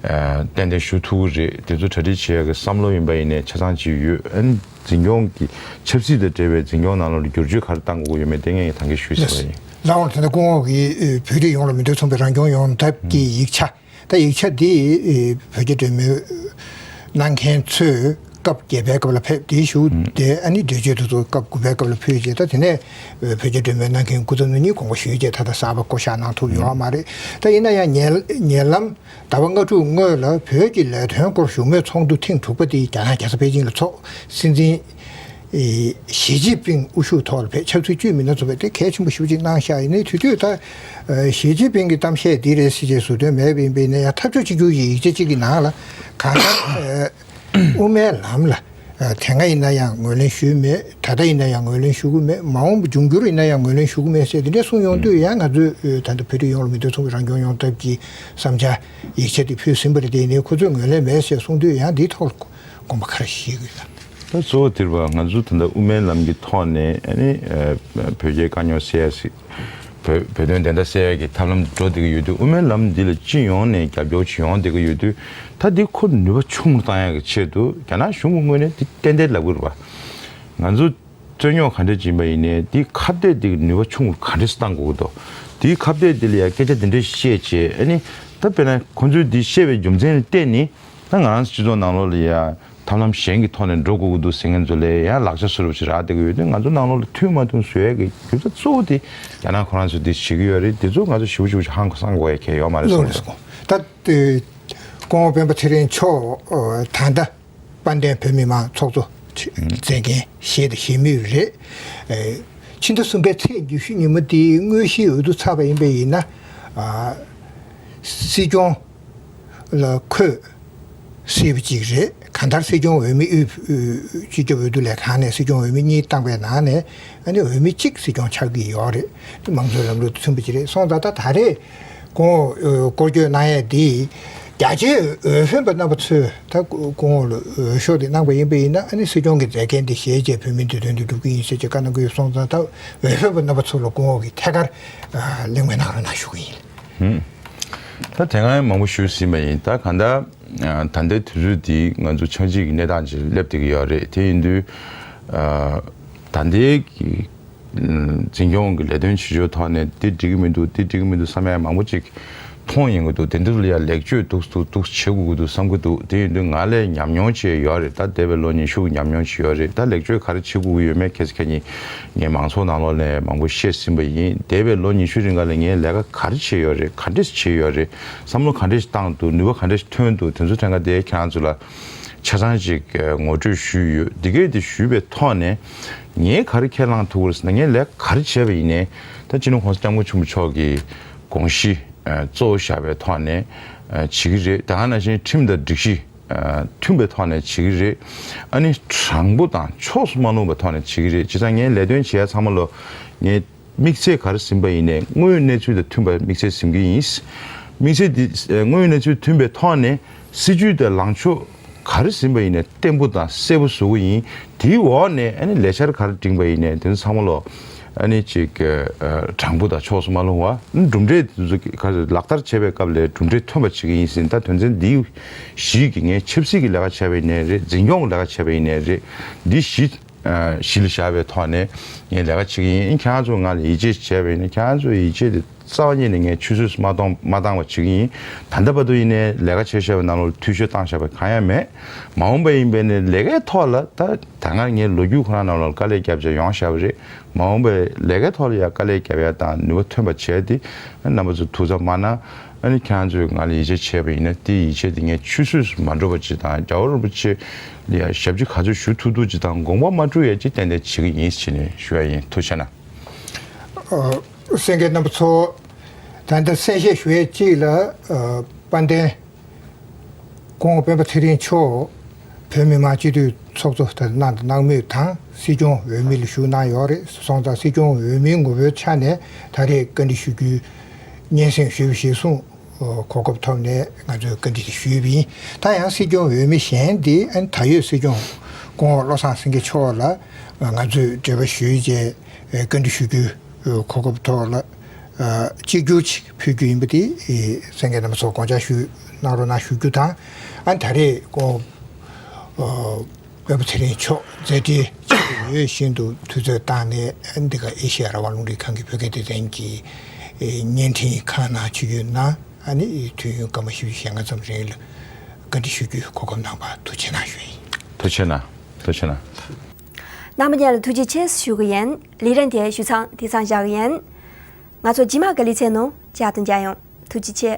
ཨ་ཏན་ཏན་ཞུ་ཐུབ་ཀྱི་རེད། དེ་ཚོ་གྲ་སྒྲིག་བྱེད་ཡ་གི་བསམ་བློ་ཡིན་པ་ཡིན་ནའི་ཆ་ཚང་ཅིག་ཡོད། ཨ་ནི་འཛིན་སྐྱོང་གི་ཆབ་སྲིད་དང་འབྲེལ་བའི་འཛིན་སྐྱོང་ནང་ལོགས་ལ་བསྒྱུར་བཅོས་ག་རེ་གཏང་དགོས་ཀྱི་ཡོད་མེད་དེ་ངས་ད་གིན་ཞུས་ཟིན་པ་ཡིན། ལགས་འོང་། དེ་ནས་སྐུ་ངོ་གིས་ཨ་བོད་རིགས་ཡོངས་ལ་མིང་དོན་མཚུངས་པའི་རང་སྐྱོང་ཡོང་ཐབས་ཀྱི་ཡིག་ཆ། ད་ཡིག་ཆ་འདི་བོད་རྒྱ་འབྲེལ་མོལ་གནང་མཁན་ཚོས་ སྐབས་བརྒྱད་པའི་སྐབས་ལ་ཕེབས་དེའི་གཞུག་དེ་ཨ་ནི་འགྲེལ་བརྗོད་དེ་ཚོ་སྐབས་དགུ་པའི་སྐབས་ལ་ཕུལ་རྗེས། ད་དེ་ནས་བོད་རྒྱ་འབྲེལ་མོལ་གནང་མཁན་སྐུ་ཚབ་རྣམ་གཉིས་དགོངས་པ་ཞུས་རྗེས་ད་ལྟ་གསར་པ་བསྐོ་བཞག་གནང་ཐུབ་ཡོད་མ་རེད། ད་ཡིན་ན་ཡང་ཉེ་ཉེ་ལམ་ཟླ་བ་ལྔ་དྲུག་སྔོན་ལ་བོད་ཀྱི་ལས་དོན་སྐོར་བཞུགས་མོལ་ཚོགས་འདུ་ཐེངས་དྲུག་པ་དེ་རྒྱ་ནག་རྒྱལ་ས་པེ་ཅིང་ལ་འཚོགས། སྲིད་འཛིན་ཞི་ཅིན་ཕིང་དབུ་བཞུགས་ཐོག་ལ་ཕེབས། ཆབ་སྲིད་བཅུ་མི་སྣ་ཚོ་ཕེབས་དེ་གལ་ཆེན་པོ་ཞེ་པོ་ཅིག་གནང་ཤག་ཡིན་ནའི་དུས་དུས་ད་ཞི་ཅིན་ཕིང་གི་གཏམ་བཤད་འདི་རེད་ཟེར་བྱས་ཟུར་འདོན་མེད་པ་ཡིན་པས་ན་ཡང་ཐབས་སྐྱོ་གཅིག་གྱུར་གྱི་ཡིག་ཆ་གཅིག་གི་ནང་ལ་གང་ལྟར་དབུ་མའི་ལམ་ལ་དེ་སྔ་ཡིན་ན་ཡང་ངོས་ལེན་ཞུས་མེད། ད་ལྟ་ཡིན་ན་ཡང་ངོས་ལེན་ཞུ་གི་མེད། མ་འོངས་པ་འབྱུང་འགྱུར་ཡིན་ན་ཡང་ངོས་ལེན་ཞུ་གི་མེད་ཟེར་དེ་འདྲ་གསུངས་ཡོང་དུས་ཡང་ང་ཚོས་ད་ལྟ་བོད་རིགས་ཡོངས་ལ་མི་སྡེ་ཚོགས་ཀྱི་རང་སྐྱོང་ཡོང་ཐབས་ཀྱི་བསམ་འཆར་ཡིག་ཆ་དེ་ཕུལ་ཟིན་པ་རེད། དེ་ནས་ཁོ་ཚོས་ངོས་ལེན་མེད་ཟེར་གསུངས་དུས་ཡང་འདིའི་ཐོག་ལ་དགོངས་པ་ག་རེ་བཞེས་དགོས་ལ། ད་གཙོ་བོ་དེར་བ་ང་ཚོ་ད་ལྟ་དབུ་མའི་ལམ་གྱི་ཐོག་ནས་ཨ་ནི་བོད་རྒྱའི་དཀའ་རྙོག་སེལ་ཡ་སྲིད། བོད་བོད་དོན་བདེན་མཐའ་གསལ་ཡ་གི་ཐབས་ལམ་འགྲོ་བསྡད་ཀྱི་ཡོད་དུས། དབུ་མའི་ལམ་འདི་ལ་སྤྱི་ཡོངས་ནས་རྒྱབ་སྐྱོར་ཅིག་ཡོང་བསྡད་ཀྱི་ཡོད་དུས། ད་འདི་ཁོ་ནུས་པ་ཆུང་རུ་བཏང་ཡ་གི་ཆེད་དུ་རྒྱ་ནག་གཞུང་གི་ངོས་ནས་འདི་ཏན་ཏན་ལབ་ཀྱི་རེད་བ། ང་ཚོ་རྩོད་རྙོག་ག་འདྲ་ཅིག་ཡིན་པ་ཡིན་ནའི་འདི་ཁ་གཏད་འདི་གི་ནུས་པ་ཆུང་རུ་ག་འདྲ་སེ་བཏང་དགོས་ཀྱི་འདུག་འདིའི་ཁ་གཏད་འདི་ལ་ཡ་སྐད་ཆ་འདི་འདྲ་བཤད་བྱས། ཨ་ནི་ད་དཔེར་ན་ཁོ་ཚོས་འདི་བཤད་པའི་རྒྱུ་མཚན་ལ་བརྟེན་ནས། ད་ང་རང་ཚོ་སྤྱི་ཚོགས་ནང་ལོགས་ལ་ཡ་ཐབས་ལམ་གཞན་གྱི་ཐོག་ནས་འགྲོ་དགོས་ཀྱི་འདུག་ཟེར་མཁན་ཚོ་ལ་ཡ་ལག་ཆ་བཟོ་འདྲ་ཅིག་རག་བསྡད་ཀྱི་ཡོད་དུས། ང་ཚོ་ནང་ལོགས་ལ་མཐུན་མ་མཐུན་བཟོ་ཡ་གི་རྒྱུ་མཚན་གཙོ་བོ་དེ་རྒྱ་ནག་ཁོ་རང་ཚོས་དེ་བྱེད་ཀྱི་ཡོད་རེད། དེ་ཚོ་ང་ཚོ་ཞེ་པོ་ཞེ་པོ་ཅིག་ཧང་སང་དགོས་ཡ་གལ་ཡོད་མ་རེད་བསམ་གྱི་འདུག་ད་དེ་སྐུ་ངོ་སྤེན་པ་ཚེ་རིང་མཆོག་ད་ལྟ་དཔལ་ལྡན་བོད་མི་མང་ཚོགས་གཙོ་མཛད་འགན་བཞེས་དང་བཞེས་མུས་རེད། ཕྱི་ཟླ་གསུམ་པའི་ཚེས་ཉི་ཤུ་ཉིན་མོ་དེའི་དངོས་གཞིའི་འོས་བསྡུ་ཚར་བ་ཡིན་པ་ཡིན་ན། སྲིད་སྐྱོང་ལ་འཁོད་སྲིད་པ་གཅིག་རེད། གང་ལྟར་སྲིད་སྐྱོང་འོས་མི་དབུས་སྤྱི་ཁྱབ་འོས་བསྡུ་ལས་ཁང་ནས་སྲིད་སྐྱོང་འོས་མི་གཉིས་བཏང་པའི་ནང་ནས་ཨ་ནི་འོས་མི་གཅིག་སྲིད་སྐྱོང་ཆགས་ཀྱི་ཡོད་རེད། དེ་མང་གཙོའི་ལམ་ལུགས་དང་མཐུན་པ་ཅིག་རེད། སོང་ཙང་ད་ད་རེས་སྐུ་ངོ་སྐོར་སྐྱོད་གནང་ཡས་འདི་རྒྱ་ཆེའི་འོས་འཕེན་པ་རྣམ་པ་ཚོས་ད་སྐུ་ངོ་ལ་འོས་ཤོག་དེ་གནང་པ་ཡིན་པ་ཡིན་ན་ཨ་ནི་སྲིད་སྐྱོང་གི་མཛད་འགན་དེ་བཞེས་རྗེས་བོད་མིའི་འདོད་དོན་དེ་སྒྲུབ་ཀྱི་ཡིན་ཟེར་གྱི་བཀའ་གནང་གི་ཡོད། སོང་ཙང་ད་འོས་འཕེན་པ་རྣམ་པ་ཚོ་ལ་སྐུ་ངོ་གིས་ཐད་ཀར་གླེང་མོལ་གནང་རོགས་གནང་ཞུ་གི་ཡིན། ཧུམ། ད་དེ་སྔ་མང་པོ་ཞུས་ཟིན་པ་ཡིན། ད་གང་ལྟར་ད་ལྟའི་དུས་ཚོད་འདི་ང་ཚོ་ཆགས་འཇིག་གི་གནས་སྟངས་ཅིག་སླེབས་བསྡད་ཀྱི་ཡོད་རེད། དེ་ཡིན་དུས་ད་ལྟའི་གི་འཛིན་སྐྱོང་གི་ལས་དོན་བྱེད་ཕྱོགས་ཐོག་ནས་འདི་འགྲིག་གི་མི་འདུག་འདི་འགྲིག་གི་མི་འདུག་བསམ་ཡ་མང་པོ་ཅིག་མཐོང་ཡོང་གི་འདུག་དེ་འདི་ལ་ཡ་ལེགས་བཅོས་འདུག་འདུག་འདུག་བྱེད་དགོས་ཀྱི་འདུག་བསམ་གྱི་འདུག་དེ་ཡིན་དུས་ང་ལས་ཉམས་མྱོང་ཅིག་ཡོད་རེད། ད་འདས་པའི་ལོ་ཉི་ཤུ་གི་ཉམས་མྱོང་ཅིག་ཡོད་རེད། ད་ལེགས་བཅོས་ག་རེ་བྱེད་དགོས་ཀྱི་ཡོད་མེད་ཁ་སང་ཁ་ཉིན་ངས་མང་ཚོགས་ནང་ལོགས་ནས་མང་པོ་བཤད་ཟིན་པ་ཡིན། འདས་པའི་ལོ་ཉི་ཤུ་རིང་ག་ལ་ངས་ལས་ཀ་ག་རེ་བྱས་ཡོད་རེད། ག་འདྲས་བྱས་ཡོད་རེད། བསམ་བློ་ག་འདྲས་ཤིག་བཏང་འདུག་ནུས་པ་ག་འདྲས་ཤིག་ཐོན་འདུག་དེ་ཚོ་ཐད་ཀ་དེ་ཁྱེད་རང་ཚོ་ལ་ཆ་ཚང་ཅིག་ངོ་སྤྲོད་ཞུས་ཡོད། འདི་གས་དེ་ཞུས་པའི་ཐོག་ནས་ངས་ག་རེ་ཁས་བླངས་ཐུབ་ཀྱི་རེད་ཟེར་ན། ངས་ལས་ཀ་ག་རེ་བྱས་པ་ཡིན་ནའི་ད་སྤྱི་ནོར་༸གོང་ས་༸སྐྱབས་མགོན་ཆེན་པོ་མཆོག་གི་དགོངས་གཞི་གཙོ་བོ་བཞག་པའི་ཐོག་ནས་བྱེད་ཀྱི་རེད། ད་ག་ནང་བཞིན་ཁྲིམས་དང་སྒྲིག་གཞི་མཐུན་པའི་ཐོག་ནས་བྱེད་ཀྱི་རེད། ཨ་ནི་དྲང་པོ་དང་ཕྱོགས་སུ་མ་ལྷུང་བའི་ཐོག་ནས་བྱེད་ཀྱི་རེད། བྱས་ཙང་ངས་ལས་དོན་བྱེད་ཡ་ཚང་མ་ལ་ངས་དམིགས་བསལ་ག་རེ་ཟིན་པ་ཡིན་ནའི་དངོས་ཡོད་གནས་ཚུལ་དང་མཐུན་པའི་དམིགས་བསལ་ཟིན་གྱི་ཡིན། དམིགས་བསལ་འདི་དངོས་ཡོད་གནས་ཚུལ་མཐུན་པའི་ཐོག་ནས་སྲིད་ཇུས་དང་ལངས་ཕྱོགས་ག་རེ་ཟིན་པ་ཡིན་ནའི་བརྟན་པོ་དང་གསལ་པོ་བཟོ་གི་ཡིན། དེའི་འོག་ནས་ཨ་ནི་ལས་འཆར་ག་རེ་བསྒྲིགས་པ་ཡིན་ནའི་དེ་ཚོ་ཚང་མ་ལ་ཨ་ནི་ཅིག་དྲང་པོ་དང་ཕྱོགས་སུ་མ་ལྷུང་བ། གྲུབ་འབྲས་དེ་ཚོ་ག་རེ་ལག་བསྟར་བྱེད་པའི་སྐབས་ལ་གྲུབ་འབྲས་ཐོན་པ་བྱེད་ཀྱི་ཡིན་ཟེར། ད་དོན་ཚན་འདིའི་གཞི་གི་ངས་ཆབ་སྲིད་ཀྱི་ལས་ཀ་བྱས་པ་ཡིན་ནའི་རེད། འཛིན་སྐྱོང་གི་ལས་ཀ་བྱས་པ་ཡིན་ནའི་རེད། འདི་གཞི་གཞི་ལ་བཞག་པའི་ཐོག་ནས་ངས་ལས་ཀ་བྱེད་ཀྱི་ཡིན། ཁྱེད་རང་ཚོ་ང་ལ་ཡིད་ཆེས་བྱས་པ་ཡིན་ན་ཁྱེད་རང་ཚོའི་ཡིད་ཆེས་དེ་རྩ་བ་ཉིད་ནས་ངས་ཆུད་ཟོས་སུ་མ་གཏོང་མ་བཏང་བ་བྱེད་ཀྱི་ཡིན། ད་ལྟ་བར་དུ་ཡིན་ནའི་ལས་ཀ་བྱས་བཞག་པའི་ནང་ལོགས་ལ་འཐུས་ཤོར་བཏང་བཞག་པ་གང་ཡང་མེད། མ་འོངས་པ་ཡིན་པས་ནི་ལས་ཀའི་ཐོག་ལ་ད་ད་སྔ་ངས་ལོ་རྒྱུས་ཁོ་རང་ནང་ལོགས་ལ་དཀའ་ལས་བརྒྱབ་བྱས་ཡོང་བཞག་པ་རེད། མ་འོངས་པའི་ལས་ཀའི་ཐོག་ལ་ཡང་དཀའ་ལས་བརྒྱབ་ཡ་དང་ནུས་པ་ཐོན་པ་བྱས་ཏེ་རྣམ་པ་ཚོ་ཐུགས་འཚབ་མ་གནང་། ཨ་ནི་ཁྱེད་རང་ཚོས་ང་ལ་ཡིད་ཆེས་བྱས་པ་ཡིན་ན་དེའི་ཡིད་ཆེས་དེ་ངས་ཆུད་ཟོས་སུ་མ་འགྲོ་བ་ཅིག་དང་རྒྱལ་བ་རིན་པོ་ཆེ་ལ་ཡང་ཞབས་ཕྱི་ག་ཚོད་ཞུ་ཐུབ་ཐུབ་ཅིག་དང་དགོངས་པ་མ་འཁྲུག་ཡ་ཅིག་ཏན་ཏན་བྱེད་ཀྱི་ཡིན་ཟེར་ནས་ཞུ་ཡ་ཡིན། ཐུགས་རྗེ་གནང་། ཨ། གསན་མཁན་རྣམ་པ་ཚོ། ད་ལྟ་གསལ་བཤད་ཞུ་ཡས་གཅིག་ལ། ཨ། དཔལ་ལྡན་སྐུ་ངོ་སྤེན་པ་ཚེ་རིང་མཆོག་བོད་མི་མང་སྤྱི་འཐུས་ཚོགས་གཙོ་ད་གནང་དང་གནང་མུས་དང་སྲིད་སྐྱོང་འོས་མི་ལ་ཞུགས་གནང་ཡོད་རེད། སོང་ཙང་སྲིད་སྐྱོང་འོས་མིའི་ངོ་བོའི་ཆ་ནས་ད་རེས་བཀའ་འདྲི་ཞུ་རྒྱུའི་སྙན་སེང་ཞུས་པ་གཞིར་བཟུང་གོ་སྐབས་ཐོབ་ནས་ང་ཚོས་བཀའ་འདྲི་དེ་ཞུས་པ་ཡིན། ད་ཡང་སྲིད་སྐྱོང་འོས་མི་གཞན་དེ་ཨ་ནི་ད་ཡོད་སྲིད་སྐྱོང་སྐུ་ངོ་བློ་བཟང་སེང་གེ་མཆོག་ལ་ང་ཚོས་འབྲེལ་བ་ཞུས་རྗེས་བཀའ་འདྲི་ཞུ་རྒྱུའི་གོ་སྐབས་ཐོག་ལ་གཅིག་གྱུར་ཅིག་ཕུལ་རྒྱུ་ཡིན་པ་དེ་གསན་མཁན་རྣམ་པ་ཚོ་དགོངས་འཇགས་ཞུ་གནང་རོགས་གནང་ཞུ་རྒྱུ་དང་། ཨ་ནི་ད་རེས་སྐུ་ངོ་སྤེན་པ་ཚེ་རིང་མཆོག་མཛད་བྲེལ་ཆེ་རུ་ཡོད་བཞིན་དུ་དུས་ཚོད་བཏང་ནས་འདི་ག་ཨེ་ཤི་ཡ་རང་དབང་རླུང་འཕྲིན་ཁང་གི་བོད་སྐད་སྡེ་ཚན་གྱི་བརྙན་འཕྲིན་ཁང་ནང་ཆིབས་བསྒྱུར་གནང་། ཨ་ནི་དུས་ཡུན་སྐར་མ་བཞི་བཅུ་ཞེ་ལྔ་ཙམ་རིང་ལ་བཀའ་འདྲི་ཞུ་རྒྱུའི་གོ་སྐབས་གནང་བར་ཐུགས་རྗེ་གནང་ཞུ་ཡིན། ཐུགས་རྗེ་ཆེ་གནང་། ཐུགས་རྗེ་ཆེ་གནང་། རྣམ་པ་གཉིས་ལ་ཐུགས་རྗེ་ཆེ་ཞུ་གི་ཡིན། ལས་རིམ་དེ་ཞུ་ཚང་དེ་ཚང་བཞག་གི་ཡིན། ང་ཚོ་རྗེས་མ་གི་ལེ་ཚན་ནང་བཅར་དུ་མཇལ་ཡོང་། ཐུགས་རྗེ་ཆེ།